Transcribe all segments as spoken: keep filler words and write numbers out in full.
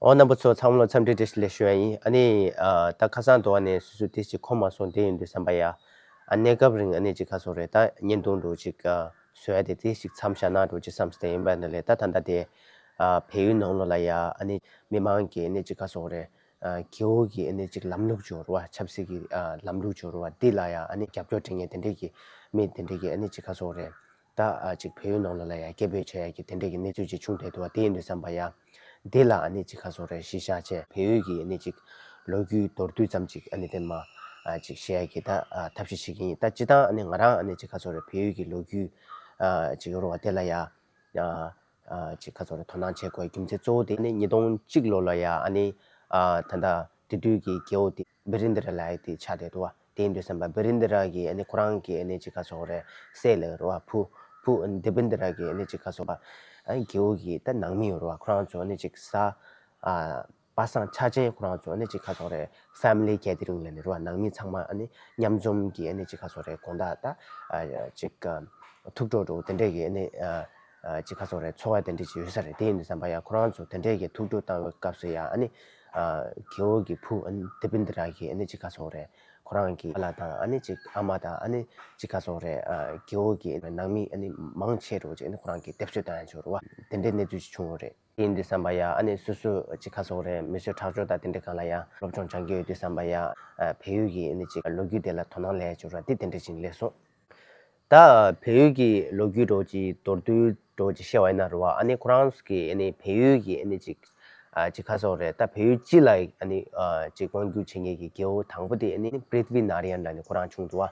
ཨོ་རྣམ་པ་ཚོ་ཚང་མ་ལ་འཚམས་འདྲི་བཀྲ་ཤིས་བདེ་ལེགས་ཞུ་ཡ་ཡིན། ཨ་ནི་ཨ་ད་ཁ་སང་དུ་བ་ནས་སུ་སུ་དེ་ཞིག་གོ་མ་སོང་། དེ་ཡིན་དུས་ཙམ་པ་ཡ་ཨ་གནས་སྐབས་རིང་ཨ་ནི་ཅིག་ག་སོང་རེད། ད་བརྙན་ཐུང་འདྲ་ཅིག་ཨ་བཟོ་ཡ་དེ་དེ་ཞིག་མཚམས་བཞག་ན་འདྲ་ཅིག་བསམ་སྟེ་ཡིན་པ་ནི་ལས། ད་ད་ལྟ་དེ་ཨ་བལ་ཡུལ་ནང་ལོགས་ལ་ཡ་ཨ་ནི་མི་མང་གི་ཨ་ནི་ཅིག་ག་སོང་རེད། ཨ་རྒེད་འོག་གི་ཨ་ནི་ཅིག་ལམ་ལུགས་ཅིག་ཡོད་རེད་བ། ཆབ་སྲིད་ཀྱི་ཨ་ལམ་ལུགས་ཅིག་ཡོད་རེད་བ། དེ་ལ་ཡ་ཨ་ནི་རྒྱབ་སྐྱོར་སྤྲད་མཁན་དེ་འདྲས་ཀྱི་མི་དེ་འདྲས་ཀྱི་ཨ་ནི་ཅིག་ག་སོང་རེད། ད་ཨ་ཅིག་བལ་ཡུལ་ནང་ལོགས་ལ་ཡ་སྐད་འབོད་བྱེད་ཡ་གི་དེ་འདྲས་ཀྱི་གནས་ཚུལ་ཅིག་བྱུང་བསྡད་འདུག་བ། དེ་ཡིན་དུས་ཙམ་པ་ཡ་དེ་ལ་ཨ་ནི་ཅིག་ག་སོང་རེད། གཞི་བཞག་བྱས་བལ་ཡུལ་གྱི་ཨ་ནི་ཅིག་ལོ་རྒྱུས་མདོར་བསྡུས་ཙམ་ཅིག་ཨ་ནི་དེ་མ་ཨ་ཅིག་བཤད་ཡ་གི་ད་ཨ་ཐབས་ཤེས་བྱེད་ཀྱི་ཡིན། ད་སྤྱིར་བཏང་ཨ་ནི་ང་རང་ཨ་ནི་ཅིག་ག་སོང་རེད། བལ་ཡུལ་གྱི་ལོ་རྒྱུས་ཨ་ཅིག་ཡོད་རེད་བ། དེ་ལ་ཡ་ཨ་ཨ་ཅིག་ག་སོང་རེད། དོ་སྣང་བྱེད་དགོས་རྒྱུ་མཚན་གཙོ་བོ་དེ་ནི་ཉིས་སྟོང་གཅིག་ལོ་ལ་ཡ་ཨ་ནི་ཨ་ད་ལྟ་དེ་དུས་ཀྱི་རྒེད་འོག་དེ་བི་རིན་དི་ར་ལབ་ཡ་དེ་ཆགས་བསྡད་འདུག་བ། དེ་ཡིན་དུས་ཙམ་པ་བི་རིན་དི་ར་གི་ཨ་ནི་ཁོ་རང་གི་ཨ་ནི་ཅིག་ག་སོང་རེད། སྲས་ལབ་རེད་བ། བུ་བུ་དེ་བི་རིན་དི་ར་གི་ཨ་ནི་ཅིག་ག་སོང་བ། ཨ་རྒེད་འོག་གི་ད་ནང་མི་ཡོད་རེད་བ། ཁོ་རང་ཚོ་ཨ་ནི་ཅིག་གཟའ་ཨ་པ་སངས་འཆར་ཅན་ཁོ་རང་ཚོ་ཨ་ནི་ཅིག་ག་སོང་རེད། ཕེ་མི་ལི་གེ་དི་རིང་ལབ་ནི་རེད་བ། ནང་མི་ཚང་མ་ཨ་ནི་མཉམ་འཛོམས་ཀྱི་ཨ་ནི་ཅིག་ག་སོང་རེད། དགོང་དག་ད་ཨ་ཅིག་ཨ་ཐུག་འགྲོ་འགྲོ་དེ་འདྲས་ཀྱི་ཨ་ནི་ཨ་ཨ་ཅིག་ག་སོང་རེད། འཚོ་བ་དེ་འདྲས་ཅིག་ཡོད་ས་རེད། དེ་ཡིན་དུས་ཙམ་པ་ཡ་ཁོ་རང་ཚོ་དེ་འདྲས་ཀྱི་ཐུག་འགྲོ་བཏང་བའི་སྐབས་སུ་ཡ་ཨ་ནི་ཨ་རྒེད་འོག་གི་བུ་ཨ་ནི་དེ་བི་རིན་དི་ར་གི་ཨ་ནི་ཅིག་ག་སོང་རེད། ཁོ་རང་གི་ཨ་ལ་དང་ཨ་ནི་ཅིག་ཨ་མ་དང་ཨ་ནི་ཅིག་ག་སོང་རེད། ཨ་རྒེད་འོག་གི་ནང་མི་ཨ་ནི་མང་ཆེ་རུ་ཅིག་ཨ་ནི་ཁོ་རང་གི་སྡེབ་གསོད་བཏང་ཡ་ཅིག་རེད་བ། དེ་འདྲའི་གནས་ཚུལ་ཅིག་བྱུང་ཡོད་རེད། དེ་ཡིན་དུས་ཙམ་པ་ཡ་ཨ་ནི་སོ་སོ་ཅིག་ག་སོང་རེད། མི་གསོད་ཁྲག་སྦྱོར་དང་དེ་འདྲའི་སྒང་ལ་ཡ་སློབ་སྦྱོང་སྦྱང་གི་ཡོད་དུས་ཙམ་པ་ཡ་ཨ་བལ་ཡུལ་གྱི་ཨ་ནི་ཅིག་ལོ་རྒྱུས་དེ་ལ་དོ་སྣང་སླེབས་ཡ་ཅིག་རེད་བ། དེ་དེ་འདྲ་ཅིག་སླེབས་སོང་། ད་བལ་ཡུལ་གྱི་ལོ་རྒྱུས་འདྲ་ཅིག་མདོར་བསྡུས་འདྲ་ཅིག་བཤད་པ་ཡིན་ན་རེད་བ། ཨ་ནི་ཁོ་རང་གི་ཨ་ནི་བལ་ཡུལ་གྱི་ཨ་ནི་ཅིག་ཨ་ཅིག་ག་སོང་རེད། ད་བལ་ཡུལ་སྤྱི་ལ་ཨ་ནི་ཨ་ཅིག་དབང་བསྒྱུར་བྱེད་མཁན་གྱི་རྒྱལ་པོ་དང་པོ་དེ་ཨ་ནི་པྲིཐ་བི་ནཱ་ར་ཡན་ལབ་ནི་ཁོ་རང་བྱུང་འདུག་བ།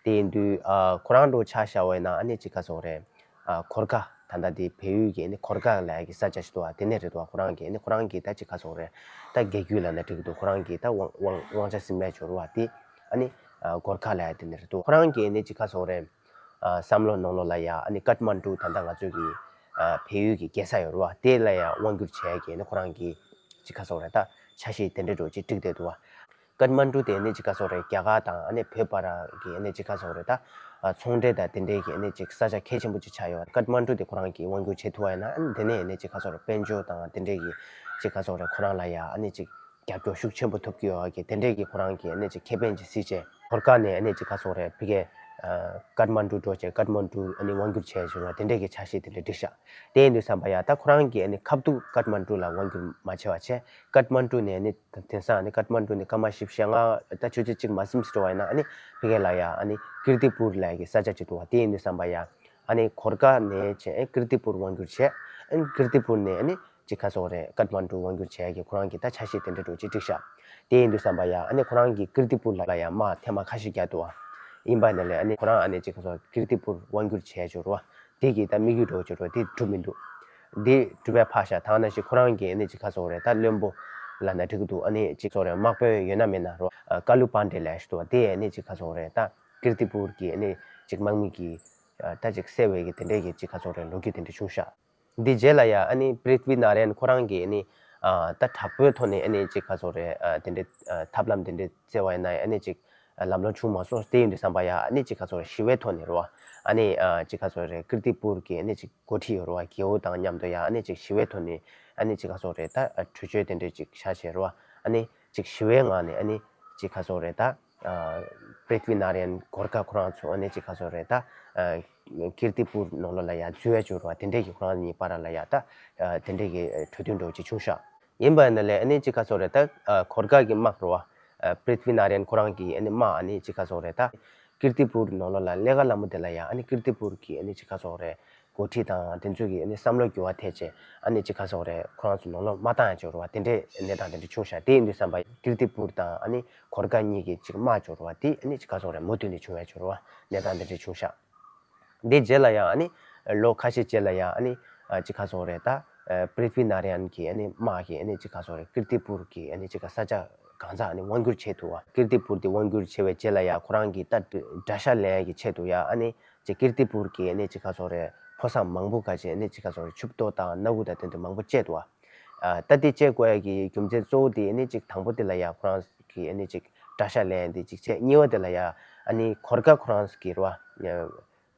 དེ་ཡིན་དུས་ཨ་ཁོ་རང་འདྲ་ཆ་བཞག་པ་ཡིན་ན་ཨ་ནི་ཅིག་ག་སོང་རེད། ཨ་གོར་ཁ། ད་ལྟ་དེ་བལ་ཡུལ་གྱི་ཨ་ནི་གོར་ཁ་ལབ་ཡ་གི་ས་ཆ་ཞིག་འདུག་བ། དེ་ནས་རེད་འདུག་བ། ཁོ་རང་གི་ཨ་ནི་ཁོ་རང་གི་ད་ཅིག་ག་སོང་རེད། ད་རྒྱལ་རྒྱུད་ལབ་ན་འགྲིག་གི་འདུག་ཁོ་རང་གི་ད་དབང་དབང་དབང་ཆ་ཟིན་པའི་ཇོ་རུ་བ་དེ་ཨ་ནི་ཨ་གོར་ཁ་ལབ་ཡ་དེ་ནས་རེད་འདུག་ཁོ་རང་གི་ཨ་ནི་ཅིག་ག་སོང་རེད། ཨ་བསམ་བློ་ནང་ལོགས་ལ་ཡ་ཨ་ནི་ཀཏ་མན་ཌུ་ད་ལྟ་ང་ཚོ་གི་ཨ་བལ་ཡུལ་གྱི་རྒྱལ་ས་ཡོད་རེད་བ། དེ་ལ་ཡ་དབང་བསྒྱུར་བྱས་ཀྱི་ཨ་ནི་ཁོ་རང་གི་ཅིག་ག་སོང་རེད། ད་ཆ་ཤས་དེ་འདྲ་འདྲ་ཅིག་བསྒྲིགས་བསྡད་འདུག་བ། ཀཏ་མན་ཌུ་དེ་ཨ་ནི་ཅིག་ག་སོང་རེད། རྒྱ་གར་དང་ཨ་ནི་བོད་བར་གྱི་ཨ་ནི་ཅིག་ག་སོང་རེད། ད་ཨ་ཚོང་འབྲེལ་དང་དེ་འདྲའི་གི་ཨ་ནི་ཅིག་ས་ཆ་གལ་ཆེན་པོ་ཅིག་ཆགས་ཡོད། ཀཏ་མན་ཌུ་དེ་ཁོ་རང་གིས་དབང་བསྒྱུར་བྱེད་ཐུབ་པ་ཡིན་ན་ཨ་ནི་དེ་ནས་ཨ་ནི་ཅིག་ག་སོང་རེད། དཔལ་འབྱོར་དང་དེ་འདྲའི་གི་ཅིག་ག་སོང་རེད། ཁོ་རང་ལ་ཡ་ཨ་ནི་ཅིག་རྒྱབ་སྐྱོར་ཤུགས་ཆེན་པོ་ཐོབ་ཀྱི་ཡོད་གི། དེ་འདྲའི་གི་ཁོ་རང་གི་ཨ་ནི་ཅིག་ཁེ་ཕན་ཅིག་གཟིགས་བྱས། གོར་ཁ་ནས་ཨ་ནི་ཅིག་ག་སོང་རེད། ཕ་གི་ཨ་ཀཏ་མན་ཌུ་འགྲོ་བྱས། ཀཏ་མན་ཌུ་ཨ་ནི་དབང་བསྒྱུར་བྱས་བྱས་རེད་བ། དེ་འདྲའི་གི་ཆ་ཤས་དེ་འདྲ་བསྒྲིགས་ཤག་དེ་ཡིན་དུས་ཙམ་པ་ཡ་ད་ཁོ་རང་གི་ཨ་ནི་ཁ་ཐུག་ཀཏ་མན་ཌུ་ལ་དབང་བསྒྱུར་མ་བྱས་པ་བྱས། ཀཏ་མན་ཌུ་ནས་ཨ་ནི་དེང་སང་ཨ་ནི་ཀཏ་མན་ཌུ་ནས་སྐར་མ་བཞི་བཅུ་ཞེ་ལྔ་ད་ཆུ་ཚོད་གཅིག་མ་ཟིན་ཙམ་འགྲོ་བ་ཡིན་ན་ཨ་ནི་ཕ་གི་ལ་ཡ་ཨ་ནི་ཀིར་ཏི་པུར་ལབ་ཡ་གི་ས་ཆ་ཅིག་འདུག་བ། དེ་ཡིན་དུས་ཙམ་པ་ཡ་ཨ་ནི་གོར་ཁ་ནས་བྱས་ཨ་ནི་ཀིར་ཏི་པུར་དབང་བསྒྱུར་བྱས། ཨ་ནི་ཀིར་ཏི་པུར་ནས་ཨ་ནི་ཅིག་ག་སོང་རེད། ཀཏ་མན་ཌུ་དབང་བསྒྱུར་བྱས་ཀྱི་ཁོ་རང་གིས་ད་ཆ་ཤས་དེ་འདྲ་འདྲ་ཅིག་བསྒྲིགས་ཤག་དེ་ཡིན་དུས་ཙམ་པ་ཡ་ཨ་ནི་ཁོ་རང་གིས་ཀིར་ཏི་པུར་ལ་ཡ་དམག་ཐེངས་མ་ཁ་ཤས་བརྒྱབ་འདུག་བ། ཡིན་པ་ནི་ལས་ཨ་ནི་ཁོ་རང་ཨ་ནི་ཅིག་ག་སོང་ཀིར་ཏི་པུར་དབང་བསྒྱུར་བྱས་འབྱོར་བ། དེ་གིས་ད་དམིགས་ཡུལ་འདྲ་བོ་ཅིག་འདྲ་བོ་དེ་འགྲུབ་མི་འདུག་དེ་འགྲུབ་པའི་ཕར་བཞག་ད་ནང་བཞིན་ཁོ་རང་གིས་ཨ་ནི་ཅིག་ག་སོང་རེད། ད་བློན་པོ་ལབ་ན་འགྲིག་གི་འདུག་ཨ་ནི་ཅིག་སོང་རེད། དམག་དཔོན་ཡོད་ན་མེད་ན་རོ། ཀ་ལུ་པཱན་ཌེ་ལབ་ཞིག་འདུག་བ། དེ་ཨ་ནི་ཅིག་ག་སོང་རེད། ད་ཀིར་ཏི་པུར་གི་ཨ་ནི་ཅིག་དམག་མི་གིས་ད་ཅིག་བསད་པའི་གི་དེ་འདྲའི་གི་ཅིག་ག་སོང་རེད། ལོ་རྒྱུས་དེ་འདྲ་བྱུང་ཤག་འདི་རྗེས་ལ་ཡ་ཨ་ནི་པྲིཐ་བི་ནཱ་ར་ཡན་ཁོ་རང་གིས་ཨ་ནི་ཨ་ད་དྲག་པོའི་ཐོག་ནས་ཨ་ནི་ཅིག་ག་ཚོད་རེད། ཨ་དེ་འདྲའི་ཨ་ཐབས་ལམ་དེ་འདྲའི་བཙལ་བ་ཡིན་ན་ཡང་ཨ་ནི་ཅིག་ཨ་ལམ་ལྷོང་བྱུང་མ་སོང་། དེ་ཡིན་དུས་ཙམ་པ་ཡ་ཨ་ནི་ཅིག་ག་ཚོད་རེད། ཞི་བའི་ཐོག་ནས་རེད་བ། ཨ་ནི་ཨ་ཅིག་ག་ཚོད་རེད། ཀིར་ཏི་པུར་གྱི་ཨ་ནི་ཅིག་འགོ་ཁྲིད་ཡོད་རེད་བ། རྒེད་འོག་དང་མཉམ་དུ་ཡ་ཨ་ནི་ཅིག་ཞི་བའི་ཐོག་ནས་ཨ་ནི་ཅིག་ག་ཚོད་རེད། ད་ཨ་གྲོས་ཆོད་དེ་འདྲའི་ཅིག་བཞག་བྱས་རེད་བ། ཨ་ནི་ཅིག་ཞི་བའི་ངང་ནས་ཨ་ནི་ཅིག་ག་ཚོད་རེད། ད་ཨ་པྲིཐ་བི་ནཱ་ར་ཡན་གོར་ཁ་ཁོ་རང་ཚོ་ཨ་ནི་ཅིག་ག་ཚོད་རེད། ད་ཨ་ཀིར་ཏི་པུར་ནང་ལོགས་ལ་ཡ་འཛུལ་བའི་འཇུག་རོགས་དེ་འདྲས་ཀྱི་ཁོ་རང་གཉིས་བར་ལ་ཡ་ད་ཨ་དེ་འདྲས་ཀྱི་གྲོས་མཐུན་འདྲ་བོ་ཅིག་བྱུང་ཤག་ཡིན་པ་ཡིན་ན་ལས་ཨ་ནི་ཅིག་ག་ཚོད་རེད། ད་ཨ་གོར་ཁ་གི་དམག་རོ་བ། ཨ་པྲིཐ་བི་ནཱ་ར་ཡན་ཁོ་རང་གི་ཨ་ནི་དམག་ཨ་ནི་ཅིག་ག་ཚོད་རེད། ད་ཀིར་ཏི་པུར་ནང་ལོགས་ལ་ལས་ཀ་སླ་མོ་དེ་ལ་ཡ་ཨ་ནི་ཀིར་ཏི་པུར་གི་ཨ་ནི་ཅིག་ག་ཚོད་རེད། འགོ་ཁྲིད་དང་དེ་ཚོ་གི་ཨ་ནི་བསམ་བློ་འགྱུར་བ་ཐེབས་བྱས་ཨ་ནི་ཅིག་ག་ཚོད་རེད། ཁོ་རང་ཚོ་ནང་ལོགས་མ་བཏང་ཡ་འཇུག་རོགས་དེ་འདྲས་གནས་སྟངས་དེ་འདྲ་བྱུང་ཤག་དེ་ཡིན་དུས་ཙམ་པ་ཀིར་ཏི་པུར་དང་ཨ་ནི་གོར་ཁ་གཉིས་ཀྱི་ཅིག་དམག་འཇུག་རོགས་དེ་ཨ་ནི་ཅིག་ག་ཚོད་རེད། མུ་མཐུད་ནས་བྱུང་ཡ་འཇུག་རོགས་གནས་སྟངས་དེ་འདྲ་བྱུང་ཤག་འདི་རྗེས་ལ་ཡང་ཨ་ནི་ལོ་ཁ་ཤས་རྗེས་ལ་ཡང་ཨ་ནི་ཨ་ཅིག་ག་ཚོད་རེད། ད་ཨ་པྲིཐ་བི་ནཱ་ར་ཡན་གྱི་ཨ་ནི་དམག་གིས་ཨ་ནི་ཅིག་ག་ཚོད་རེད། ཀིར་ཏི་པུར་གྱི་ཨ་ནི་ཅིག་ག་ས་ཆ་གང་ས་ཨ་ནི་དབང་བསྒྱུར་བྱས་འདུག་བ། ཀིར་ཏི་པུར་དེ་དབང་བསྒྱུར་བྱས་པའི་རྗེས་ལ་ཡང་ཁོ་རང་གིས་ད་དགྲ་ཤ་ལེན་ཡ་གི་ཆེད་དུ་ཡང་ཨ་ནི་ཅིག་ཀིར་ཏི་པུར་གྱི་ཨ་ནི་ཅིག་ག་ཚོད་རེད། ཕོ་བཟང་མང་པོ་ག་ཅིག་ཨ་ནི་ཅིག་ག་ཚོད་རེད། ཕྱུག་པོ་དང་སྣ་བུག་དང་དེ་ཚོ་མང་པོ་བཅད་འདུག་བ། ཨ་ད་དེ་བཅད་དགོས་ཡ་གི་རྒྱུ་མཚན་གཙོ་བོ་དེ་ཨ་ནི་ཅིག་དང་པོ་དེ་ལ་ཡང་ཁོ་རང་གིས་ཨ་ནི་ཅིག་དགྲ་ཤ་ལེན་ཡ་དེ་ཅིག་བྱས། གཉིས་པ་དེ་ལ་ཡང་ཨ་ནི་གོར་ཁ་ཁོ་རང་གི་རེད་བ།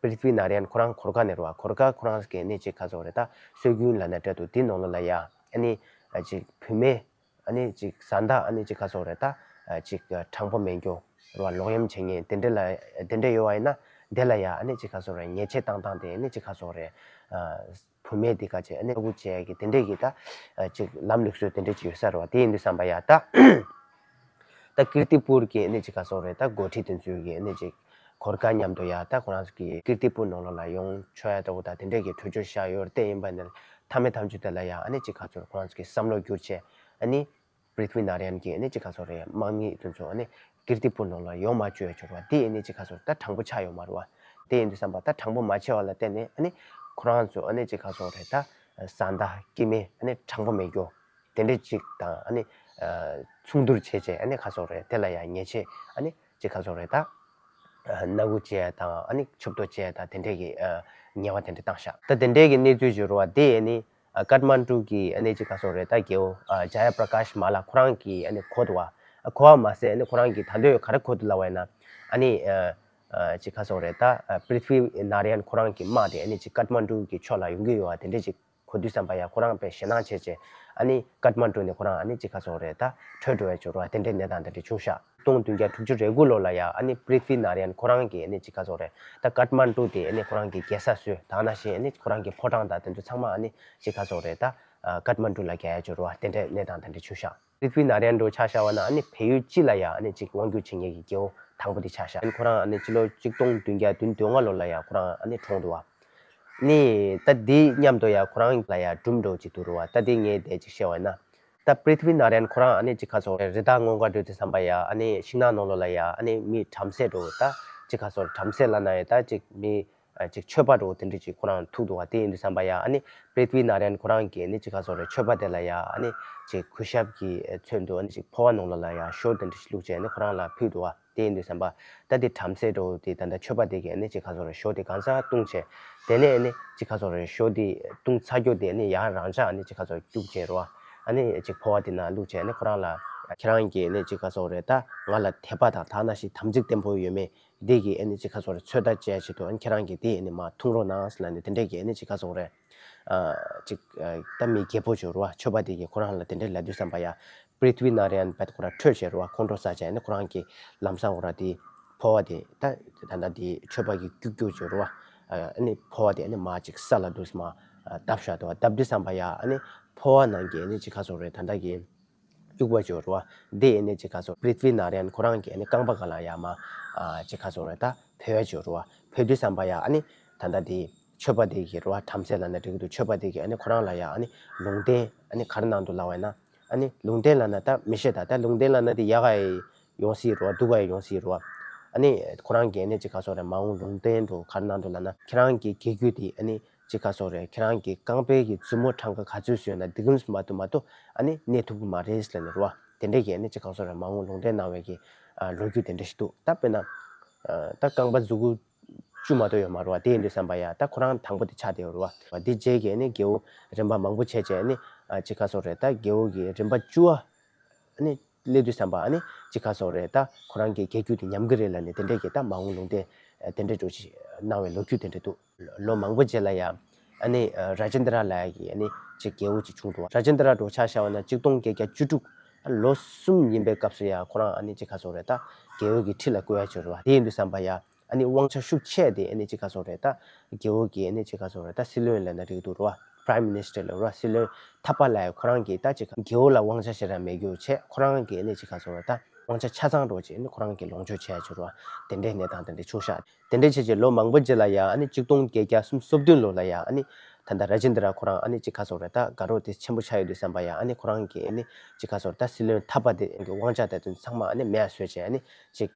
པྲིཐ་བི་ནཱ་ར་ཡན་ཁོ་རང་གོར་ཁ་ནས་རེད་བ། གོར་ཁ་ཁོ་རང་གི་ཨ་ནི་ཅིག་ག་ཚོད་རེད། ད་སྲོལ་རྒྱུན་ལབ་ན་འདྲ་འདུག་དེ་ནང་ལོགས་ལ་ཡ་ཨ་ནི་ ཨ་ཅིག་བུད་མེད་ཨ་ནི་ཅིག་བཟའ་ཟླ་ཨ་ནི་ཅིག་ག་ཟེར་དགོས་རེད་ད། ཨ་ཅིག་དྲང་པོ་མེད་རྒྱུ་རེད་བ། ལོག་གཡེམ་བྱེད་མཁན་དེ་འདྲ་ལ་དེ་འདྲ་ཡོད་པ་ཡིན་ན་དེ་ལ་ཡ་ཨ་ནི་ཅིག་ག་ཟེར་དགོས་རེད། ཉེས་ཆད་བཏང་སྟངས་དེ་ཨ་ནི་ཅིག་ག་ཟེར་དགོས་རེད། ཨ་བུད་མེད་དེ་ག་ཅིག་ཨ་ནི་ལྟ་སྐུལ་བྱེད་ཡ་གི་དེ་འདྲ་གི་ད་ཨ་ཅིག་ལམ་ལུགས་སྲོལ་དེ་འདྲ་ཅིག་ཡོད་ས་རེད་བ། དེ་ཡིན་དུས་ཙམ་པ་ཡ་ད། ད་ཀིརྟི་པུར་གྱི་ཨ་ནི་ཅིག་ག་ཟེར་དགོས་རེད། ད་འགོ་ཁྲིད་དེ་ཚོའི་གི་ཨ་ནི་ཅིག་གོ་སྐབས་མཉམ་དུ་ཡ་ད་ཁོ་རང་ཚོ་གི་ཀིརྟི་པུར་ནང་ལོགས་ལ་ཡོང་ཆོག་ཡ་ལྟ་བུ་ད་དེ་འདྲས་ཀྱི་གྲོས་ཆོད་བཞག་ཡོད་རེད། དེ་ཡིན་པ་ནི་མཐའ་མའི་མཐའ་མཇུག་དེ་ལ་ཡ་ཨ་ནི་ཅིག་ག་ཟེར་དགོས་རེད། ཁོ་རང་ཚོ་གི་བསམ་བློ་བསྒྱུར་བྱས་ཨ་ནི་པྲིཐ་ཝི་ནཱ་ར་ཡན་གྱི་ཨ་ནི་ཅིག་ག་ཟེར་དགོས་རེད། དམག་མི་དེ་ཚོ་ཨ་ནི་ཀིརྟི་པུར་ནང་ལ་ཡོང་མ་བཅུག་ཡ་བྱུང་བ་དེ་ཨ་ནི་ཅིག་ག་ཟེར་དགོས་རེད། ད་དྲང་པོ་ཆགས་ཡོད་མ་རེད་བ། དེ་ཡིན་དུས་ཙམ་པ་ད་དྲང་པོ་མ་བྱས་པ་ལ་བརྟེན་ནས་ཨ་ནི་ཁོ་རང་ཚོ་ཨ་ནི་ཅིག་ག་ཟེར་དགོས་རེད། ད་བཟའ་ཟླ་སྐྱེ་དམན་ཨ་ནི་དྲང་པོ་མེད་རྒྱུ། དེ་འདྲ་ཅིག་དང་ཨ་ནི་ཨ་མཚུངས་བསྡུར་བྱས་བྱས་ཨ་ནི་ག་ཟེར་དགོས་རེད། དེ་ལ་ཡང་ཉེས་ཆད་ཨ་ནི་ཅིག་ག་ཟེར་དགོས་རེད། ད་ཨ་མནའ་བསྐུལ་བྱས་དང་ཨ་ནི་ཕྱོགས་གཏོགས་བྱས་དང་དེ་འདྲས་ཀྱི་ཨ་ཉེས་པ་དེ་འདྲ་བཏང་ཤག་ད་དེ་འདྲས་ཀྱི་གནས་ཚུལ་ཅིག་རེད་བ། དེ་ཨ་ནི་ཨ་ཀཏ་མན་ཌུ་གི་ཨ་ནི་ཅིག་ག་ཟེར་དགོས་རེད། ད་རྒྱལ་པོ་ཨ་ཇ་ཡ་པྲ་ཀཱཤ་མ་ལ་ཁོ་རང་གིས་ཨ་ནི་གོ་འདུག་བ། ཨ་གོ་བ་མ་ཟད་ཨ་ནི་ཁོ་རང་གིས་ད་དུང་ག་རེ་གོ་འདུག་ལབ་པ་ཡིན་ན་ཨ་ནི་ཨ་ཨ་ཅིག་ག་ཟེར་དགོས་རེད། ད་ཨ་པྲིཐ་ཝི་ནཱ་ར་ཡན་ཁོ་རང་གི་དམག་དེ་ཨ་ནི་ཅིག་ཀཏ་མན་ཌུ་གི་ཕྱོགས་ལ་ཡོང་གི་ཡོད་བ། དེ་འདྲས་ཅིག་གོ་དུས་ཙམ་པ་ཡ་ཁོ་རང་དཔེ་ཞེད་སྣང་བྱས་བྱས་ཨ་ནི་ཀཏ་མན་ཌུ་ནས་ཁོ་རང་ཨ་ནི་ཅིག་ག་ཟེར་དགོས་རེད། ད་བྲོས་འགྲོ་ཡ་བྱུང་རེད་བ། དེ་འདྲའི་གནས་སྟངས་དེ་འདྲ་བྱུང་ཤག་སྟོང་བདུན་བརྒྱ་དྲུག་ཅུ་རེ་དགུ་ལོ་ལ་ཡ་ཨ་ནི་པྲིཐ་ཝི་ནཱ་ར་ཡན་ཁོ་རང་གིས་ཨ་ནི་ཅིག་ག་ཟེར་དགོས་རེད། ད་ཀཏ་མན་ཌུ་དེ་ཨ་ནི་ཁོ་རང་གི་རྒྱལ་ས་བཟོས། ད་ནང་བཞིན་ཨ་ནི་ཁོ་རང་གི་ཕོ་བྲང་དང་དེ་ཚོ་ཚང་མ་ཨ་ནི་ཅིག་ག་ཟེར་དགོས་རེད། ད་ཀཏ་མན་ཌུ་ལ་རྒྱག་ཡ་བྱུང་རེད་བ། དེ་འདྲའི་གནས་སྟངས་དེ་འདྲ་བྱུང་ཤག་པྲིཐ་ཝི་ནཱ་ར་ཡན་འདྲ་བོ་ཆ་བཞག་པ་ན་ཨ་ནི་བལ་ཡུལ་སྤྱི་ལ་ཡ་ཨ་ནི་ཅིག་དབང་སྒྱུར་བྱེད་མཁན་གྱི་རྒྱལ་པོ་དང་པོ་དེ་ཆགས་ཤག་ཨ་ནི་ཁོ་རང་ཨ་ནི་སྤྱི་ལོ་གཅིག་སྟོང་བདུན་བརྒྱ་བདུན་ཅུ་དོན་ལྔ་ལོ་ལ་ཡ་ཁོ་རང་ཨ་ནི་གྲོངས་འདུག་བ། ནི་ད་འདི་མཉམ་དུ་ཡ་ཁོ་རང་ལ་ཡ་སྒྲུང་འདྲ་བོ་ཅིག་འདུག་རེད་བ། ད་འདི་ངས་དེ་ཅིག་བཤད་པ་ཡིན་ན། ད་པྲིཐ་ཝི་ནཱ་ར་ཡན་ཁོ་རང་ཨ་ནི་ཅིག་ག་ཟེར་དགོས་རེད། རི་དྭགས་རྔོན་ག་འགྲོ་དུས་ཙམ་པ་ཡ་ཨ་ནི་ཤིང་ནགས་ནང་ལོགས་ལ་ཡ་ཨ་ནི་མི་བྲམ་ཟེ་འདྲ་བོ། ད་ཅིག་ག་ཟེར་དགོས་རེད། བྲམ་ཟེ་ལབ་ན་ཡ་ད་ཅིག་མི་ཨ་ཅིག་ཆོས་པ་འདྲ་བོ་དེ་འདྲ་ཅིག་ཁོ་རང་ཐུག་འདུག་བ། དེ་ཡིན་དུས་ཙམ་པ་ཡ་ཨ་ནི་པྲིཐ་ཝི་ནཱ་ར་ཡན་ཁོ་རང་གིས་ཨ་ནི་ཅིག་ག་ཟེར་དགོས་རེད། ཆོས་པ་དེ་ལ་ཡ་ཨ་ནི་ཅིག་གུས་ཞབས་ཀྱི་ཚུལ་དུ་ཨ་ནི་ཅིག་ཕོར་བ་ནང་ལོགས་ལ་ཡ་ཞོ་དེ་འདྲ་ཅིག་བླུགས་བྱས་ཨ་ནི་ཁོ་རང་ལ་ཕུལ་འདུག་བ། དེ་ཡིན་དུས་ཙམ་པ་ད་དེ་བྲམ་ཟེ་འདྲ་བོ་དེ་ད་ལྟ་ཆོས་པ་དེ་གིས་ཨ་ནི་ཅིག་ག་ཟེར་དགོས་རེད། ཞོ་དེ་གང་སར་བཏུངས་བྱས། དེ་ནས་ཨ་ནི་ཅིག་ག་ཟེར་དགོས་རེད། ཞོ་དེ་བཏུངས་ཚར་རྒྱུ་དེ་ཨ་ནི་ཡར་རང་འཇགས་ཨ་ནི་ཅིག་ག་ཟེར་དགོས་རེད། བསྐྱུགས་བྱས་རེད་བ། ཨ་ནི་ཅིག་ཕོར་བ་དེ་ནང་བླུགས་བྱས་ཨ་ནི་ཁོ་རང་ལ་ཁྱེད་རང་གིས་ཨ་ནི་ཅིག་ག་ཟེར་དགོས་རེད། ད་ང་ལ་དད་པ་དང་ད་ནང་བཞིན་དམ་ཚིག་བརྟན་པོ་ཡོད་མེད་དེ་གི་ཨ་ནི་ཅིག་ག་ཟེར་དགོས་རེད། ཚོད་ལྟ་བྱེད་ཡ་ཆེད་དུ་ཨ་ནི་ཁྱེད་རང་གིས་དེ་ཨ་ནི་མར་འཐུང་རོགས་གནང་ཟེར་ལབ་ནས་དེ་འདྲས་ཀྱི་ཨ་ནི་ཅིག་ག་ཟེར་དགོས་རེད། ཨ་ཅིག་ཨ་ད་མི་རྒྱལ་པོ་ཅིག་རེད་བ། ཆོས་པ་དེ་གིས་ཁོ་རང་ལ་དེ་འདྲས་ལབ་དུས་ཙམ་པ་ཡ་པྲིཐ་ཝི་ནཱ་ར་ཡན་བད་ཁོ་རང་ཁྲོས་བྱས་རེད་བ། ཁོང་ཁྲོ་ཟ་བྱས་ཨ་ནི་ཁོ་རང་གིས་ལམ་སང་ཁོ་རང་དེ་ཕོར་བ་དེ་ད་ད་ལྟ་དེ་ཆོས་པ་གིས་བསྐྱུགས་བསྐྱུགས་བྱས་རེད་བ། ཨ་ནི་ཕོར་བ་དེ་ཨ་ནི་མར་ཅིག་ས་ལ་འདུག་སེ་མར་བརྡབས་བཞག་འདུག་བ། བརྡབས་དུས་ཙམ་པ་ཡ་ཨ་ནི་ཕོར་བ་ནང་གི་ཨ་ནི་ཅིག་ག་ཟེར་དགོས་རེད། ད་ལྟ་གི་བསྐྱུགས་པ་ཅིག་ཡོད་རེད་བ། དེ་ཨ་ནི་ཅིག་ག་ཟེར་དགོས། པྲིཐ་ཝི་ནཱ་ར་ཡན་ཁོ་རང་གི་ཨ་ནི་རྐང་པ་སྒང་ལ་ཡ་མར་ཨ་ཅིག་ག་ཟེར་དགོས་རེད། ད་བོས་ཡ་ཅིག་ཡོད་རེད་བ། བོས་དུས་ཙམ་པ་ཡ་ཨ་ནི་ད་ལྟ་དེ་ཆོས་པ་དེ་གིས་རེད་བ། བྲམ་ཟེ་ལབ་ན་འགྲིག་གི་འདུག་ཆོས་པ་དེ་གིས་ཨ་ནི་ཁོ་རང་ལ་ཡ་ཨ་ནི་ལུང་བསྟན་ཨ་ནི་ག་རེ་གནང་འདུག་ལབ་པ་ཡིན་ན། ཨ་ནི་ལུང་བསྟན་ལབ་ན་ད་མི་ཤེས། ད་ད་ལུང་བསྟན་ལབ་ན་དེ་ཡག་ག་ཡོང་སྲིད་རེད་བ། སྡུག་ག་ཡོང་སྲིད་རེད་བ། ཨ་ནི་ཁོ་རང་གིས་ཨ་ནི་ཅིག་ག་ཟེར་དགོས་རེད། མ་འོངས་ལུང་བསྟན་འདྲ་བོ་ག་རེ་གནང་འདུག་ལབ་ན། ཁྱེད་རང་གི་རྒྱལ་རྒྱུད་དེ་ཨ་ནི་ཅིག་ག་ཟེར་དགོས་རེད། ཁྱེད་རང་གི་རྐང་པའི་གི་མཛུབ་མོ་གྲངས་ཀ་ག་ཚོད་བཟོས་ན་དེ་གུན་མ་གཏོགས་མ་གཏོགས་ཨ་ནི་གནས་ཐུབ་ཀྱི་མ་རེད་ཟེར་ལབ་ནི་རེད་བ། དེ་འདྲས་ཀྱི་ཨ་ནི་ཅིག་ག་ཟེར་དགོས་རེད། མ་འོངས་ལུང་བསྟན་གནང་བའི་གི་ཨ་ལོ་རྒྱུས་དེ་འདྲ་ཞིག་འདུག་ད་དཔེར་ན་ཨ་ད་རྐང་པ་མཛུབ་གུ་བཅུ་མ་གཏོགས་ཡོད་མ་རེད་བ། དེ་ཡིན་དུས་ཙམ་པ་ཡ་ད་ཁོ་རང་དང་པོ་དེ་ཆགས་བསྡད་ཡོད་རེད་བ། དེ་རྗེས་ཀྱི་ཨ་ནི་རྒྱལ་པོ་རིམ་པ་མང་པོ་བྱས་བྱས་ཨ་ནི་ཨ་ཅིག་ག་ཟེར་དགོས་རེད། ད་རྒྱལ་པོ་གི་རིམ་པ་བཅུ་བ་ཨ་ནི་སླེབས་དུས་ཙམ་པ་ཨ་ནི་ཅིག་ག་ཟེར་དགོས་རེད། ད་ཁོ་རང་གི་རྒྱལ་རྒྱུད་དེ་ཉམས་ཀྱི་རེད་ལབ་ནས་དེ་འདྲས་ཀྱི་ད་མ་འོངས་ལུང་བསྟན་ཨ་དེ་འདྲས་འདྲ་བོ་ཅིག་གནང་བའི་ལོ་རྒྱུས་དེ་འདྲ་འདུག་ལོ་མང་པོ་རྗེས་ལ་ཡ་ཨ་ནི་ཨ་ར་ཇེན་དྲ་ལབ་ཡ་གི་ཨ་ནི་ཅིག་རྒྱལ་པོ་ཅིག་བྱུང་འདུག་ར་ཇེན་དྲ་འདྲ་བོ་ཆ་བཞག་པ་ན་གཅིག་སྟོང་བརྒྱད་བརྒྱ་བཅུ་དྲུག་ཨ་ལོ་གསུམ་ཡིན་པའི་སྐབས་སུ་ཡ་ཁོ་རང་ཨ་ནི་ཅིག་ག་ཟེར་དགོས་རེད། ད་རྒྱལ་པོ་གི་ཁྲི་ལ་བསྐོ་ཡ་ཅིག་རེད་བ། དེ་ཡིན་དུས་ཙམ་པ་ཡ་ཨ་ནི་དབང་ཆ་ཤུགས་ཆེ་དེ་ཨ་ནི་ཅིག་ག་ཟེར་དགོས་རེད། ད་རྒྱལ་པོ་གི་ཨ་ནི་ཅིག་ག་ཟེར་དགོས་རེད། ད་སྲིད་བློན་ལབ་ན་འགྲིག་གི་འདུག་རེད་བ། པྲའིམ་མི་ནི་སི་ཊར་ལབ་རེད་བ། སྲིད་བློན་ཐ་པ་ལབ་ཡ་ཁོ་རང་གིས་ད་ཅིག་རྒྱལ་པོ་ལ་དབང་ཆ་ཞེ་དྲག་མེད་རྒྱུ་བྱས། ཁོ་རང་གིས་ཨ་ནི་ཅིག་ག་ཟེར་དགོས་རེད། ད་དབང་ཆ་ཆ་ཚང་འདྲ་བོ་ཅིག་ཨ་ནི་ཁོ་རང་གིས་ལོངས་སྤྱོད་བྱས་ཡ་ཅིག་རེད་བ། དེ་འདྲའི་གནས་སྟངས་དེ་འདྲ་བྱུང་ཤག་དེ་འདྲ་བྱས་བྱས་ལོ་མང་པོ་རྗེས་ལ་ཡ་ཨ་ནི་གཅིག་སྟོང་བརྒྱད་བརྒྱ་སུམ་ཅུ་སོ་བདུན་ལོ་ལ་ཡ་ཨ་ནི་ད་ལྟ་ར་ཇེན་དྲ་ཁོ་རང་ཨ་ནི་ཅིག་ག་ཟེར་དགོས་རེད། ད་དགའ་རབ་དེ་ཆེན་པོ་ཆགས་ཡོད་དུས་ཙམ་པ་ཡ་ཨ་ནི་ཁོ་རང་གིས་ཨ་ནི་ཅིག་ག་ཟེར་དགོས་རེད། ད་སྲིད་བློན་ཐ་པ་དེ་གི་དབང་ཆ་དེ་ཚོ་ཚང་མ་ཨ་ནི་མེད་པ་བཟོས་བྱས་ཨ་ནི་ཅིག་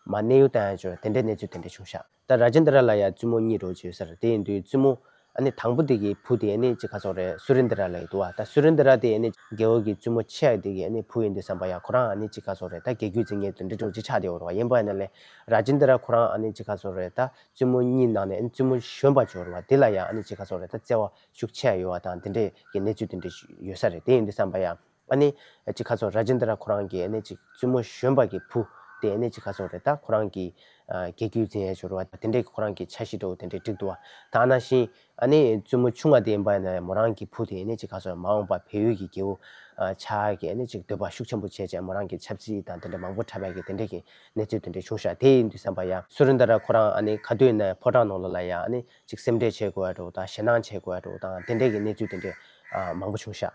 མར་གནས་དབྱུང་བཏང་ཡ་ཅིག་དེ་འདྲའི་གནས་ཚུལ་དེ་འདྲ་བྱུང་ཤག་ད་ར་ཇེན་དྲ་ལ་ཡ་བཙུན་མོ་གཉིས་འདྲ་བོ་ཅིག་ཡོད་ས་རེད། དེ་ཡིན་དུས་བཙུན་མོ་ཨ་ནི་དང་པོ་དེ་གི་བུ་དེ་ཨ་ནི་ཅིག་ག་ཟེར་དགོས་རེད། སུ་རེན་དྲ་ལབ་ཀྱི་འདུག་བ། ད་སུ་རེན་དྲ་དེ་ཨ་ནི་རྒྱལ་པོ་གི་བཙུན་མོ་ཆེ་བ་དེ་གི་ཨ་ནི་བུ་ཡིན་དུས་ཙམ་པ་ཡ་ཁོ་རང་ཨ་ནི་ཅིག་ག་ཟེར་དགོས་རེད། ད་རྒྱལ་རྒྱུད་འཛིན་མཁན་དེ་འདྲ་འདྲ་བོ་ཅིག་ཆགས་བསྡད་ཡོད་རེད་བ། ཡིན་པ་ཡིན་ན་ལས་ར་ཇེན་དྲ་ཁོ་རང་ཨ་ནི་ཅིག་ག་ཟེར་དགོས་རེད། ད་བཙུན་མོ་གཉིས་ནང་ནས་ཨ་ནི་བཙུན་མོ་གཞོན་པ་ཅིག་ཡོད་རེད་བ། དེ་ལ་ཡ་ཨ་ནི་ཅིག་ག་ཟེར་དགོས་རེད། ད་བརྩེ་བ་ཤུགས་ཆེ་བ་ཡོད་པ་དང་དེ་འདྲས་ཀྱི་གནས་ཚུལ་དེ་འདྲས་ཡོད་ས་རེད། དེ་ཡིན་དུས་ཙམ་པ་ཡ་ཨ་ནི་ཅིག་ག་ཟེར་དགོས་རེད། ར་ཇེན་དྲ་ཁོ་རང་གིས་ཨ་ནི་ཅིག་བཙུན་མོ་གཞོན་པ་གི་བུ་ དེ་ནས་ཅིག་ག་ཟེར་དགོས་རེད། ད་ཁོ་རང་གི་ཨ་རྒྱལ་རྒྱུད་འཛིན་ཡས་ཅིག་ཡོད་རེད་བ། དེ་འདྲའི་ཁོ་རང་གི་འཆར་གཞི་འདྲ་བོ་དེ་འདྲ་བསྒྲིགས་འདུག་བ། ད་ནང་བཞིན་ཨ་ནི་བཙུན་མོ་ཆུང་བ་དེ་ཡིན་པ་ཡིན་ན་མོ་རང་གི་བུ་དེ་ནས་ཅིག་ག་ཟེར་དགོས་རེད། མ་འོངས་པ་བལ་ཡུལ་གྱི་རྒྱལ་པོ་ཨ་ཆགས་ཡས་ཀྱི་ཨ་ནི་ཅིག་འདོད་པ་ཤུགས་ཆེན་པོ་བྱས་བྱས་མོ་རང་གི་ཆབ་སྲིད་དང་དེ་འདྲ་མང་པོ་འཁྲབ་ཡས་ཀྱི་དེ་འདྲ་གི་གནས་ཚུལ་དེ་འདྲ་བྱུང་ཤག་དེ་ཡིན་དུས་ཙམ་པ་ཡ་སུ་རིན་དྲ་ཁོ་རང་ཨ་ནི་ག་དུས་ཡིན་ན་ཕོ་བྲང་ནང་ལོགས་ལ་ཡ་ཨ་ནི་ཅིག་སེམས་ཁྲལ་བྱེད་དགོས་ཡ་འདྲ་བོ་དང་ཞེད་སྣང་བྱེད་དགོས་ཡ་འདྲ་བོ་དང་དེ་འདྲ་གི་གནས་ཚུལ་དེ་འདྲ་ཨ་མང་པོ་བྱུང་ཤག་